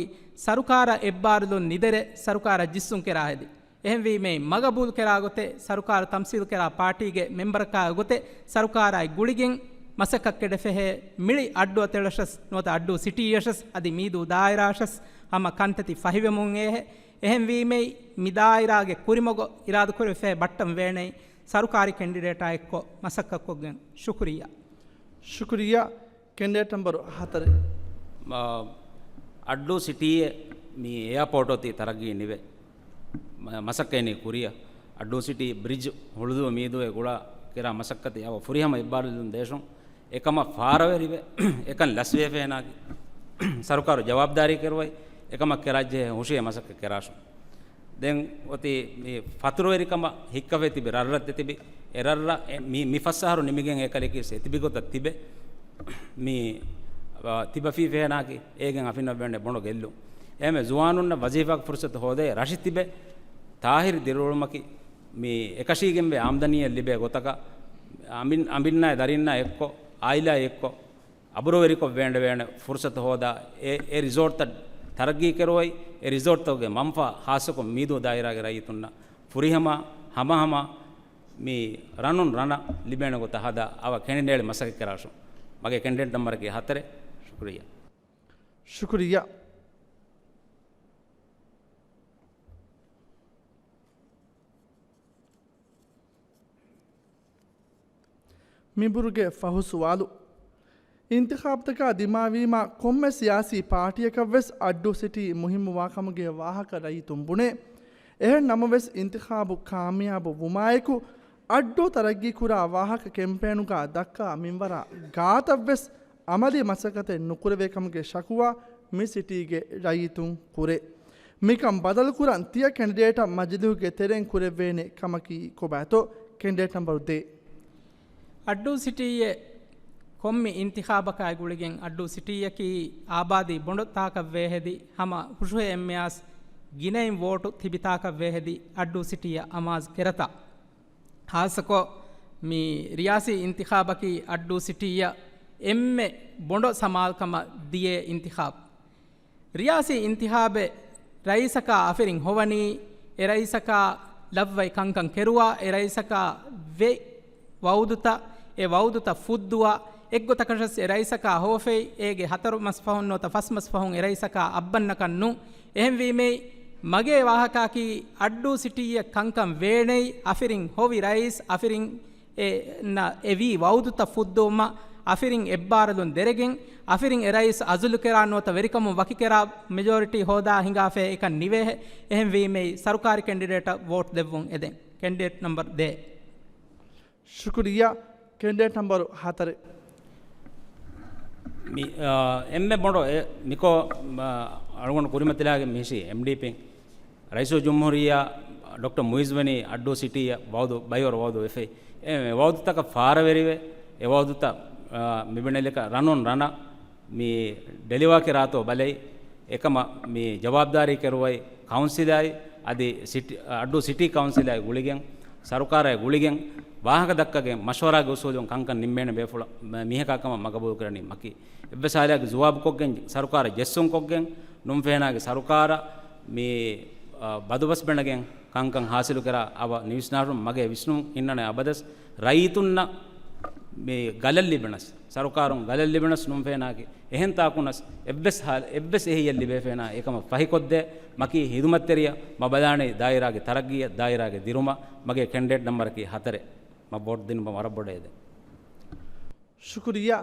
ސަރުކާރަށް އެއްބާރުލުން ނިދެރެ ސަރުކާރަށް ޖިއްސުން ކެރާ ހެދި. އެހެންވީމެ މަގަބޫލު ކެރާ ގޮތެއް ސަރުކާރު ތަމްސީލު ކެރާ ޕާޓީގެ މެމްބަރަކާ ގޮތެއް ސަރުކާރާއި ގުޅިގެން މަސައްކަތް ކެޑެ ފެހޭ މިޅި އައްޑުއަތޮޅަށަސް ނުވަތަ އައްޑޫ ސިޓީއަށަސް އަދި މީދޫ ދާއިރާއަށަސް ހަމަ ކަންތައްތި ފަހިވެމުން އޭހެ. އެހެންވީމެ މި ދާއިރާގެ ކުރިމަގު އިރާދަކުރެވިފައި ބައްޓަން ވޭނެ ސަރުކާރީ ކެންޑިޑޭޓާ އެއްކޮށް މަސައްކަތްކޮށްގެން. ޝުކުރިއްޔާ. ޝުކުރިއްޔާ. ކެނޑިޑޭޓް ނަމްބަރު ހަތަރެއް. މަ-، އައްޑޫ ސިޓީއެއް މި އެއާޕޯޓް އޮތީ ތަރައްގީ ނިވެ. މަ-، މަސައްކަތް ކުރިއަށް އައްޑޫ ސިޓީ ބްރިޖް ހުޅުދޫ މީދޫއެއް ގުޅާ ކެރާ މަސައްކަތެއް އަވަ ފުރިހަމަ އެއްބާރުލުން ދޭށުން. އެކަމަށް ފާރަވެރިވެ، އެކަން ލަސްވެފޭނާގެ ސަރުކާރު ޖަވާބުދާރީ ކެރުވައި، އެކަމަށް ކެރާޖެހޭ ހުށިހެ މަސައްކަތް ކެރާށުން. ދެން އޮތީ މި ފަތުރުވެރިކަމަށް ހިއްކަފައި ތިބި ރަށްރަށް ތިބި، އެ ރަށްރަށް އެ މި، މި ފަސް އަހަރު ނިމިގެން އެކަލެކީ ސެ ތިބި ގޮތަށް ތިބެ. މި، އަ، ތިބަފީ ފޭނާކި އޭގެން އަފިންނަށް ވެންނެ ބޮނޑު ގެއްލުން. އެހެމެ ޒުވާނުންނަށް ވަޒީފާގެ ފުރުސަތު ހޯދޭ ރަށި ތިބެ ތާހިރު ދިރިއުޅުމަކީ މި އެކަށީގެންވެ އާމްދަނީއެއް ލިބޭ ގޮތަކަށް އަނބިން-، އަނބިންނާއި ދަރިންނާ އެއްކޮށް، އާއިލާ އެއްކޮށް، އަބުރުވެރިކޮށް ވޭނޑެވޭނެ ފުރުސަތު ހޯދާ، އެ، އެ ރިސޯޓްތައް ތަރައްގީ ކެރުވައި، އެ ރިސޯޓްތަކުގެ މަންފާ ހާއްސަކޮށް މީދޫ ދާއިރާގެ ރައްޔިތުންނަށް ފުރިހަމަ ހަމަހަމަ މި ރަނުން ރަނަށް ލިބޭނެ ގޮތަށް ހަދާ އަވަ ކެނޑިޑޭޓް މަސައްކަތް ކެރާށުން. މަގޭ ކެނޑިޑޭޓް ނަމްބަރަކީ ހަތަރެއް. ޝުކުރިއްޔާ. ޝުކުރިއްޔާ. މިބުރުގެ ފަހު ސުވާލު. އިންތިޚާބުތަކާ ދިމާވީމާ ކޮންމެ ސިޔާސީ ޕާޓީއަކަށްވެސް އައްޑޫ ސިޓީ މުހިއްމުވާކަމުގެ ވާހަކަ ރައްޔިތުން ބުނޭ. އެހެން ނަމަވެސް އިންތިޚާބު ކާމިޔާބު ވުމާއެކު އައްޑޫ ތަރައްގީކުރާ ވާހަކަ ކެމްޕޭނުގާ ދައްކާ މިންވަރާ ގާތަށްވެސް އަމަލީ މަސައްކަތެއް ނުކުރެވޭ ކަމުގެ ޝަކުވާ މި ސިޓީގެ ރައްޔިތުން ކުރޭ. މިކަން ބަދަލުކުރަން ތިޔަ ކެނޑިޑޭޓަށް މަޖިލީހުގެ ތެރެއިން ކުރެވޭނެ ކަމަކީ ކޮބާތޯ؟ ކެނޑިޑޭޓް ނަމްބަރު ދޭއް. އައްޑޫ ސިޓީއެއް ކޮންމެ އިންތިޚާބަކާއި ގުޅިގެން އައްޑޫ ސިޓީއަކީ އާބާދީ ބޮނޑުތާކަށް ވޭހެދި ހަމަ ހުށުހެ އެންމެ އާސް ގިނައިން ވޯޓު ތިބިތާކަށް ވޭހެދި އައްޑޫ ސިޓީއަށް އަމާޒު ކެރަތާ. ހާއްސަކޮށް މި ރިޔާސީ އިންތިޚާބަކީ އައްޑޫ ސިޓީއަށް އެންމެ ބޮނޑު ސަމާލުކަމަށް ދިޔަ އިންތިޚާބު. ރިޔާސީ އިންތިޚާބެއް ރައީސަކާ އަފިރިން ހޮވަނީ، އެ ރައީސަކާ ލައްވައި ކަންކަން ކެރުވާ، އެ ރައީސަކާ ވެ ވައުދުތައް، އެ ވައުދުތައް ފުއްދުވާ، އެއްގޮތަކަށް އެ ރައީސަކާ ހޮވަފައި، އޭގެ ހަތަރު މަސް ފަހުން ނުވަތަ ފަސް މަސް ފަހުން އެ ރައީސަކާ އައްބަންނަކަށް ނޫން. އެހެންވީމައި، މަގޭ ވާހަކައަކީ އައްޑޫ ސިޓީއަށް ކަންކަން ވޭނެއީ އަފިރިން ހޮވި ރައީސް އަފިރިން އެ، ނަ، އެ ވީ ވައުދުތައް ފުއްދުވުމަށް އަފިރިން އެއްބާރުލުން ދެރެގެން، އަފިރިން އެ ރައީސް އަޒުލުކެރާ ނުވަތަ ވެރިކަމުން ވަކިކެރާ މެޖޯރިޓީ ހޯދާ ހިނގާފައި އެކަން ނިވޭހެ. އެހެންވީމައި ސަރުކާރި ކެންޑިޑޭޓަށް ވޯޓް ދެއްވުން އެދެން. ކެންޑިޑޭޓް ނަމްބަރު ދޭއް. ޝުކުރިއްޔާ. ކެންޑިޑޭޓް ނަމްބަރު ހަތަރެއް. މި، އާ، އެންމެ ބޮޑު އެ، މިކޯ، މާ، އަޅުގަނޑު ކުރިމަތިލާގެން މިހިށީ އެމްޑީޕީން. ރައީސުލްޖުމްހޫރިއްޔާ ޑޮކްޓަރ މުއިއްޒު ވަނީ އައްޑޫ ސިޓީއަށް ވައުދު، ބައިވަރު ވައުދު ވެފައި. އެ ވައުދުތަކަށް ފާރަވެރިވެ، އެ ވައުދުތައް، އާ، މިބުނެލިކަ ރަނުން ރަނަށް މި ޑެލިވާކެރާތޯ ބަލައި، އެކަމަށް މި ޖަވާބުދާރީ ކެރުވައި ކައުންސިލާއި އަދި ސިޓީ، އައްޑޫ ސިޓީ ކައުންސިލާއި ގުޅިގެން، ސަރުކާރާއި ގުޅިގެން، ވާހަކަ ދައްކަގެން، މަޝްވަރާގެ އުސޫލުން ކަންކަން ނިންމޭނެ ބޭފުޅަށް މިހަކާ ކަމަށް މަގަބޫލު ކުރަނީ މަކީ. އެއްވެސް ހާލެއްގެ ޖަވާބުކޮށްގެން، ސަރުކާރަށް ޖެއްސުން ކޮށްގެން، ނުން ފޭނާގެ ސަރުކާރަށް މި، އަ، ބަދުބަސް ބެނޑެގެން ކަންކަން ހާސިލުކެރާ އަވަ ނިވިސްނާށުން މަގޭ ވިސްނުން އިންނަނެ އަބަދަސް ރައްޔިތުންނަށް މި ގަލަށް ލިބެނަސް، ސަރުކާރުން ގަލަށް ލިބެނަސް ނުން ފޭނާގެ އެހެން ތާކުނަސް އެއްވެސް ހާ-، އެއްވެސް އެހީއެއް ލިބޭ ފޭނާ އެކަމަށް ފަހިކޮށްދޭ މަކީ ހިދުމަތްތެރިޔަ މަ ބަލާނެ ދާއިރާގެ ތަރައްގީއަށް ދާއިރާގެ ދިރުމަށް. މަގޭ ކެންޑިޑޭޓް ނަމްބަރަކީ ހަތަރެއް. މަ ވޯޓް ދިނުމަށް ވަރަށް ބޮޑަށް އެދެން. ޝުކުރިއްޔާ.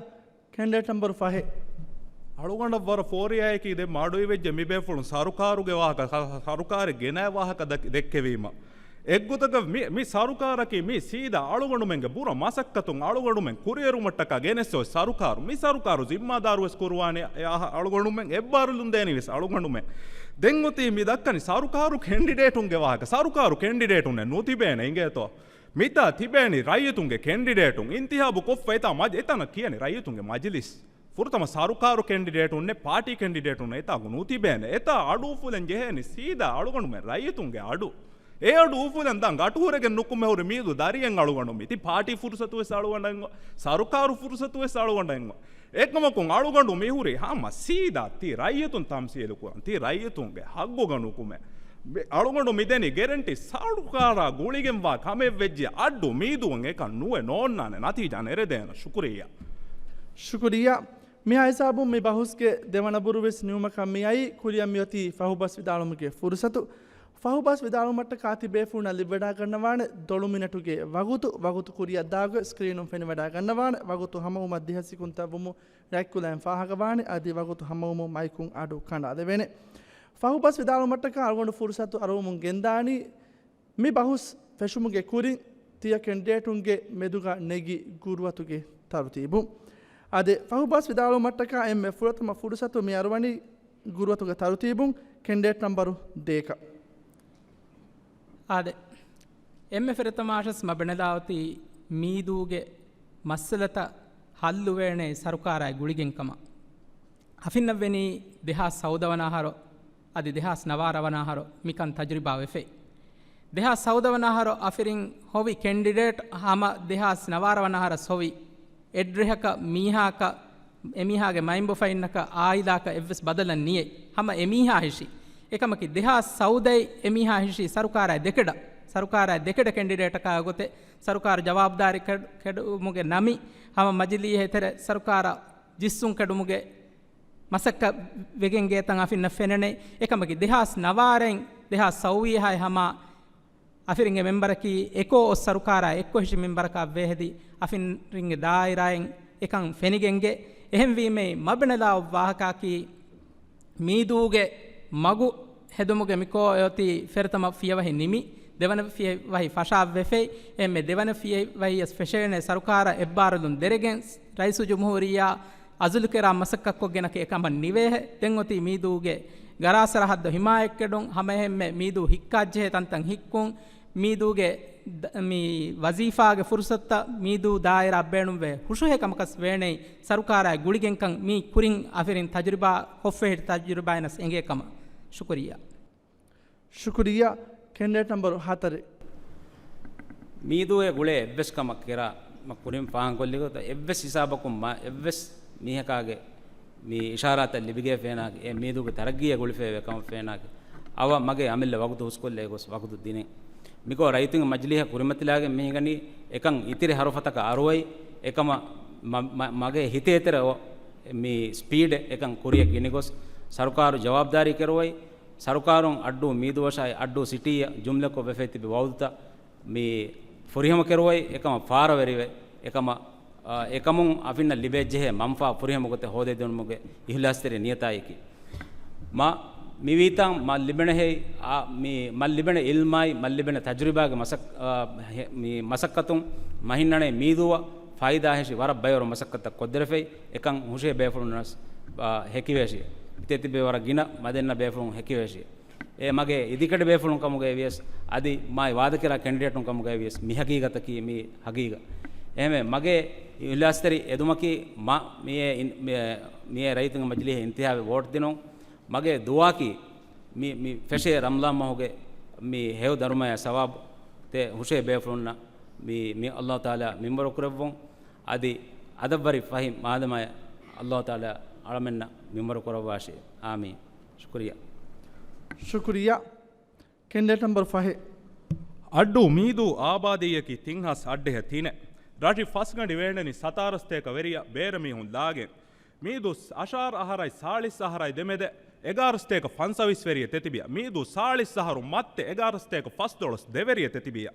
ކެންޑިޑޭޓް ނަމްބަރު ފަހެއް. އަޅުގަނޑަށް ވަރަށް ފޯރިއާއެކީ ދެން މަޑުއިވެއްޖެ މި ބޭފުޅުން ސަރުކާރުގެ ވާހަކަ، ސަ-، ސަރުކާރެއް ގެނައި ވާހަކަ ދެ-، ދެއްކެވީމަ. އެއްގޮތަކަށް މި، މި ސަރުކާރަކީ މީ ސީދާ އަޅުގަނޑުމެންގެ ބުރަ މަސައްކަތުން އަޅުގަނޑުމެން ކުރިއެރުމަށްޓަކާ ގެނެސް އޮތް ސަރުކާރު. މި ސަރުކާރު ޒިންމާދާރުވެސް ކުރުވާނެ އަ-، އަޅުގަނޑުމެން، އެއްބާރުލުން ދޭނީވެސް އަޅުގަނޑުމެން. ދެން އޮތީ މި ދައްކަނީ ސަރުކާރު ކެންޑިޑޭޓުންގެ ވާހަކަ. ސަރުކާރު ކެންޑިޑޭޓުންނެއް ނުތިބޭނެ އިނގޭތޯ؟ މިތާ ތިބޭނީ ރައްޔިތުންގެ ކެންޑިޑޭޓުން އިންތިހާބު ކޮށްފަ އެތާ މަޖ-، އެތަނަށް ކިޔަނީ ރައްޔިތުންގެ މަޖިލިސް. ފުރަތަމަ ސަރުކާރު ކެންޑިޑޭޓުންނެއް ޕާޓީ ކެންޑިޑޭޓުން އެތާގު ނުތިބޭނެ. އެތާ އަޑު އުފުލެން ޖެހޭނީ ސީދާ އަޅުގަނޑުމެން ރައްޔިތުންގެ އަޑު. އެ އަޑު އުފުލެން ދާން ގަޓުހުރެގެން ނުކުމެ ހުރި މީދު ދަރިއެއް އަޅުގަނޑު މި. ތި ޕާޓީ ފުރުސަތު ވެސް އަޅުގަނޑަށް އޮ-، ސަރުކާރު ފުރުސަތު ވެސް އަޅުގަނޑަށް އޮ-، އެކަމަކުން އަޅުގަނޑު މިހުރީ ހަމަ ސީދާ ތި ރައްޔިތުން ތަމްސީލު ކުރަން، ތި ރައްޔިތުންގެ ހައްގުގަ ނުކުމެ. މި އަޅުގަނޑު މިދެނީ ގެރެންޓީ ސަރުކާރާ ގުޅިގެންވާ ކަމެއްވެއްޖެ އައްޑު މީދުވަން އެކަން ނުވެ ނޯންނާނެ ނަތީޖާ ނެރެދޭނަ. ޝުކުރިއްޔާ. ޝުކުރިއްޔާ. މިހާ ހިސާބުން މި ބަހުސްގެ ދެވަނަ ބުރުވެސް ނިމުމަކަށް މިއައީ. ކުރިއަށް މިއޮތީ ފަހުބަސް ވިދާޅުމުގެ ފުރުސަތު. ފަހުބަސް ވިދާޅުމަށްޓަކާ ތިބޭފުޅުންނަށް ލިބިވަޑާގަންނަވާނެ ދޮޅުމިނެޓުގެ ވަގުތު، ވަގުތު ކުރިއަށްދާގޮތް ސްކްރީނުން ފެނިވަޑާގަންނަވާނެ. ވަގުތު ހަމަވުމަށް ދިހަ ސިކުންތައް ވުމުން ރަތްކުލައިން ފާހަގަވާނެ. އަދި ވަގުތު ހަމަވުމުން މައިކުން އަޑު ކަނޑާލެވޭނެ. ފަހުބަސް ވިދާޅުމަށްޓަކާ އަޅުގަނޑު ފުރުސަތު އަރުވަމުން ގެންދާނީ މި ބަހުސް ފެށުމުގެ ކުރިން ތިޔަ ކެންޑިޑޭޓުންގެ މެދުގަ ނެގި ގުރުއަތުގެ ތަރުތީބު. އާދެ، ފަހުބަސް ވިދާޅުވުމަށްޓަކާ އެންމެ ފުރަތަމަ ފުރުސަތު މި އަރުވަނީ ގުރުއަތުގެ ތަރުތީބުން ކެންޑިޑޭޓް ނަންބަރު ދޭކަ. އާދެ، އެންމެ ފުރަތަމަ އަށަސް މަ ބެނެލާ އޮތީ މީދޫގެ މައްސަލަތައް ހައްލުވޭނެ ސަރުކާރާއި ގުޅިގެން ކަމަށް. އަފިންނަށް ވެނީ ދެހާސް ސައުދަ ވަނަ އަހަރު އަދި ދެހާސް ނަވާރަ ވަނަ އަހަރު މިކަން ތަޖުރިބާ ވެފައި. ދެހާސް ސައުދަ ވަނަ އަހަރު އަފިރިން ހޮވި ކެންޑިޑޭޓް ހަމަ ދެހާސް ނަވާރަ ވަނަ އަހަރަސް ހޮވި އެއްޑިހަކަށް މީހާކަށް، އެމީހާގެ މައިންބުފައިންނަކަށް، އާއިލާކަށް އެއްވެސް ބަދަލެއް ނިޔެ. ހަމަ އެމީހާ ހިށި. އެކަމަކީ ދެހާސް ސައުދައި އެމީހާ ހިށީ ސަރުކާރާއި ދެކެޑަ، ސަރުކާރާއި ދެކެޑަ ކެންޑިޑޭޓަކާ ގޮތެއް ސަރުކާރު ޖަވާބުދާރީ ކެ-، ކެޑުމުގެ ނަމި ހަމަ މަޖިލީހެ ތެރެ ސަރުކާރަށް ޖިއްސުން ކެޑުމުގެ މަސައްކަތް ވެގެން ގޭތަން އަފިންނަށް ފެނެނެ. އެކަމަކީ ދެހާސް ނަވާރައިން ދެހާސް ސައުވީހާއި ހަމަ އަފިރިންގެ މެމްބަރަކީ އެކޯ އޮއްސަރުކާރާ އެއްކޮށް ހިށި މެމްބަރަކާ ވޭހެދި އަފިރިންގެ ދާއިރާއިން އެކަން ފެނިގެންގެ. އެހެންވީމައި މަބެނެލާ އޮއްވާހަކާކީ މީދޫގެ މަގު ހެދުމުގެ މިކޯ އޮތީ ފެރިތަމަ ފިޔަވަހި ނިމި، ދެވަނަ ފިޔަވަހި ފަށާ ވެފައި. އެންމެ ދެވަނަ ފިޔަވަހިޔަސް ފެށޭނެ ސަރުކާރަށް އެއްބާރުލުން ދެރެގެން ރައީސުލްޖުމްހޫރިއްޔާ އަޒުލުކެރާ މަސައްކަތްކޮށްގެނަކީ އެކަމަށް ނިވޭހެ. ދެން އޮތީ މީދޫގެ ގަރާ ސަރަހައްދު ހިމާޔަތްކެޑުން، ހަމައެހެންމެ މީދޫ ހިއްކާއްޖެހޭ ތަންތަން ހިއްކުން، މީދޫގެ ދ-، މި ވަޒީފާގެ ފުރުސަތުތައް މީދޫ ދާއިރާ ބޭނުންވޭ ހުށުހޭ ކަމަކަސް ވޭނެއް ސަރުކާރާއި ގުޅިގެންކަން މީ ކުރިން އަފިރިން ތަޖުރިބާ ކޮށްފަހެ ތަޖުރިބާއިންނަސް އެނގޭ ކަމަށް. ޝުކުރިއްޔާ. ޝުކުރިއްޔާ. ކެންޑިޑޭޓް ނަންބަރު ހަތަރެއް. މީދޫއެ ގުޅޭ އެއްވެސް ކަމަށް ކެރާ މަ ކުރިން ފާހަގަކޮށްލި ގޮތަށް އެއްވެސް ހިސާބަކުން މަ އެއްވެސް މީހަކާގެ މި އިޝާރާތައް ލިބިގެ ފޭނާގެ އެ މީދޫގެ ތަރައްގީއަށް ގުޅިފައިވޭ ކަމަށް ފޭނާގެ އަވަ މަގޭ އަމިއްލަ ވަގުތު ހުސްކޮށްލޭ ގޮސް ވަގުތު ދިނެ. މިކޯ ރައްޔިތުންގެ މަޖިލީހަށް ކުރިމަތިލާގެން މިހިނގަނީ އެކަން އިތިރި ހަރުފަތަކަށް އަރުވައި އެކަމަށް މަ-، މަ-، މަގޭ ހިތޭތެރެ އޮ-، މި ސްޕީޑެއް އެކަން ކުރިއަށް ގިނިގޮސް ސަރުކާރު ޖަވާބުދާރީ ކެރުވައި ސަރުކާރުން އައްޑޫ މީދޫއަށާއި އައްޑޫ ސިޓީއަށް ޖުމްލަކޮށް ވެފައި ތިބި ވައުދުތައް މި ފުރިހަމަ ކެރުވައި އެކަމަށް ފާރަވެރިވެ، އެކަމަށް، އާ، އެކަމުން އަފިންނަށް ލިބޭ ޖެހޭ މަންފާ ފުރިހަމަ ގޮތެއް ހޯދައިދިނުމުގެ އިހްލާސްތެރި ނިޔަތާއެކީ. މަ މިވީތާ މަ ލިބެނެ ހެއް، އާ، މި މަ ލިބެނެ އިލްމާއި، މަ ލިބެނެ ތަޖުރިބާގެ މަސައް-، އާ، ހެ-، މި މަސައްކަތުން މަ ހިންނަނޭ މީދޫއަށް ފައިދާ ހެށި ވަރަށް ބަޔަރު މަސައްކަތަށް ކޮށްދެރެފައި އެކަން ހުށޭ ބޭފުޅުންނަސް، އާ، ހެކިވޭށި. އިތޭ ތިބޭ ވަރަށް ގިނަ މަދެންނަ ބޭފުޅުން ހެކިވޭށި. އެ މަގޭ އިދިކަޑި ބޭފުޅުން ކަމުގައި ވިޔަސް، އަދި މާތް ވާދަކެރާ ކެންޑިޑޭޓުން ކަމުގައި ވިޔަސް، މި ހަގީގަތަކީ މީ ހަގީގަ. އެހެންވެ، މަގޭ އިހްލާސްތެރި އެދުމަކީ މަ މިއޭ އިން-، މިއޭ، މިއޭ ރައްޔިތުންގެ މަޖިލީހަށް އިންތިހާބެއް ވޯޓް ދިނުން. މަގޭ ދުޢާއަކީ މި، މި ފެށޭ ރަމަޟާން މަހުގެ މި ހެޔޮ ދަރުމަޔާ ސަވާބު ތެ ހުށޭ ބޭފުޅުންނަށް މި، މި ﷲ ތަޢާލާ މިންވަރު ކުރެއްވުން. އަދި އަދަށްވަރި ފަހި މާދަމާޔަށް ﷲ ތަޢާލާ އަޅަމެންނަށް މިންވަރު ކުރައްވާށި. އާމީން. ޝުކުރިއްޔާ. ޝުކުރިއްޔާ. ކެންޑިޑޭޓް ނަންބަރު ފަހެއް. އައްޑޫ މީދޫ އާބާދީއަކީ ތިން ހާސް އައްޑިހަ ތިނެއް. ރަށި ފަސްގަނޑި ވޭނެނީ ސަތާރަ ސަތޭކަ ވެރިޔަށް ބޭރަ މީހުން ލާގެން. މީދޫ އަށާރަ އަހަރާއި ސާޅީސް އަހަރާއި ދެމެދެ އެގާރަ ސަތޭކަ ފަންސަވީސް ވެރިޔަށް ތެތިބިޔަ. މީދޫ ސާޅީސް އަހަރު މައްތެ އެގާރަ ސަތޭކަ ފަސްދޮޅަސް ދެ ވެރިޔަށް ތެތިބިޔަ.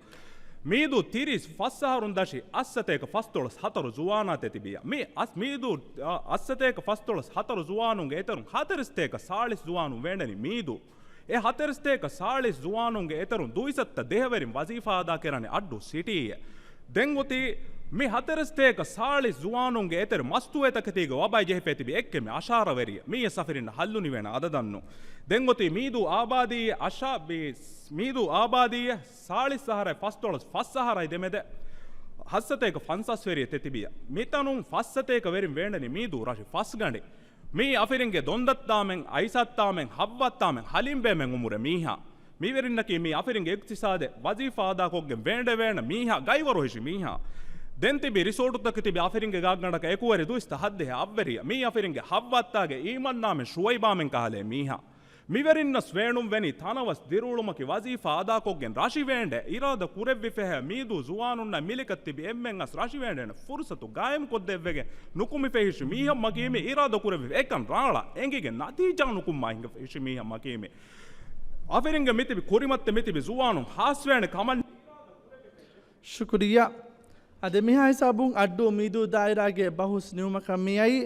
މީދޫ ތިރީސް ފަސް އަހަރުން ދަށި އަށް ސަތޭކަ ފަސްދޮޅަސް ހަތަރު ޒުވާނާ ތެތިބިޔަ. މި އަސް-، މީދޫ، އަ، އަށް ސަތޭކަ ފަސްދޮޅަސް ހަތަރު ޒުވާނުންގެ އެތެރުން ހަތަރެއް ސަތޭކަ ސާޅީސް ޒުވާނުން ވޭންޑެނީ މީދޫ. އެ ހަތަރެއް ސަތޭކަ ސާޅީސް ޒުވާނުންގެ އެތެރުން ދުއިސައްތަ ދެހަވެރިން ވަޒީފާ އަދާ ކެރާނެ އައްޑޫ ސިޓީއެއް. ދެން އޮތީ މި ހަތަރެއް ސަތޭކަ ސާޅީސް ޒުވާނުންގެ އެތެރެ މަސްތުވޭތަކެތީގެ ވަބައި ޖެހިފައި ތިބި އެއްކެމި އަށާރަ ވެރިޔަ. މީ އެ ސަފިރިންނަށް ހައްލު ނިވޭނެ އަދަދަށްނު. ދެން އޮތީ މީދޫ އާބާދީ އަށާ-، މީ-، މީދޫ އާބާދީ ސާޅީސް އަހަރާއި ފަސްދޮޅަސް ފަސް އަހަރާއި ދެމެދެ ހަތް ސަތޭކަ ފަންސާސް ވެރިޔަށް ތެތިބިޔަ. މިތަނުން ފަސް ސަތޭކަ ވެރިން ވޭންޑެނީ މީދޫ ރަށި ފަސްގަނޑި. މީ އަފިރިންގެ ދޮންދައްތާމެން، އައިސައްތާމެން، ހައްވައްތާމެން، ހަލީމްބޭމެން އުމުރެ މީހާ. މިވެރިންނަކީ މީ އަފިރިންގެ އިޤްތިޞާދެ ވަޒީފާ އަދާކޮށްގެން ވޭނޑެވޭނެ މީހާ، ގައިވަރު ހިށި މީހާ. ދެން ތިބި ރިސޯޓުތަކެއް ތިބި އަފިރިންގެ ގާތްގަނޑަކަށް އެކުވެރި ދުއިސައްތަ ހައްދެހި އަށްވެރިޔަ. މީ އަފިރިންގެ ހައްވައްތާގެ އީމަންނާމެން ޝުވައިބާމެން ކަހަލޭ މީހާ. މިވެރިންނަސް ވޭނުންވެނީ ތަނަވަސް ދިރިއުޅުމަކީ ވަޒީފާ އަދާކޮށްގެން ރަށި ވޭންޑެ އިރާދަ ކުރެއްވިފަހެ މީދޫ ޒުވާނުންނަށް މިލިކަށް ތިބި އެންމެން އަސް ރަށި ވޭންޑެން ފުރުސަތު ގާއިމް ކޮށްދެއްވެގެން ނުކުމިފައި ހިށި މީހަށް މަކީމި އިރާދަ ކުރެއްވި އެކަން ރާޅަ އެނގިގެން ނަތީޖާ ނުކުމާ ހިނގަ ހިށި މީހަށް މަކީމި. އަފިރިންގެ މިތިބި ކުރިމައްޗަށް މިތިބި ޒުވާނުން ހާސްވޭނެ ކަމަށް. ޝުކުރިއްޔާ. އަދި މިހާ ހިސާބުން އައްޑޫ މީދޫ ދާއިރާގެ ބަހުސް ނިމުމަކަށް މިއައީ.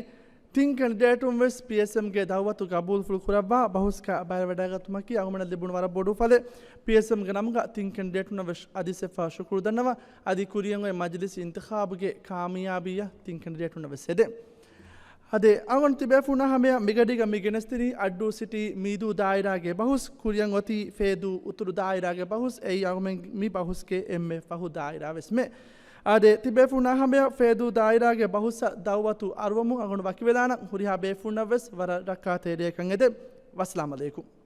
ތިން ކެނޑިޑޭޓުން ވެސް ޕީއެސްއެމްގެ ދައުވަތު ގަބޫލުފުޅު ކުރައްވާ ބަހުސްގަ ބައިވެވަޑައިގަތުމަކީ އަޅުގަނޑަށް ލިބުނު ވަރަށް ބޮޑު އުފަލެއް. ޕީއެސްއެމްގެ ނަމުގަ ތިން ކެނޑިޑޭޓުންނަށް ވެސް އަދި އެއްފަހަރު ޝުކުރު ދަންނަވަން. އަދި ކުރިއަށް އޮތް މަޖިލިސް އިންތިޚާބުގެ ކާމިޔާބީއަށް ތިން ކެނޑިޑޭޓުންނަށް ވެސް ހެދޭ. އަދި އަޅުގަނޑު ތިބޭފުޅުންނާ ހަމަޔަށް މިގަޑީގަ މި ގެނެސްދިނީ އައްޑޫ ސިޓީ މީދޫ ދާއިރާގެ ބަހުސް. ކުރިއަށް އޮތީ ފޭދޫ އުތުރު ދާއިރާގެ ބަހުސް. އެއީ އަޅުގަނޑުމެން މި ބަހުސްގެ އެންމެ ފަހު ދާއިރާ ވެސްމެ. އާދެ، ތިބޭފުޅުންނާ ހަމަޔަށް ފޭދޫ ދާއިރާގެ ބަހުސްއަށް ދައުވަތު އަރުވަމުން އަޅުގަނޑު ވަކިވެލާނަން. ހުރިހާ ބޭފުޅުންނަށް ވެސް ވަރަށް ރައްކާތެރި ރެއަކަށް އެދެން. ވައްސަލާމް އަލައިކުމް.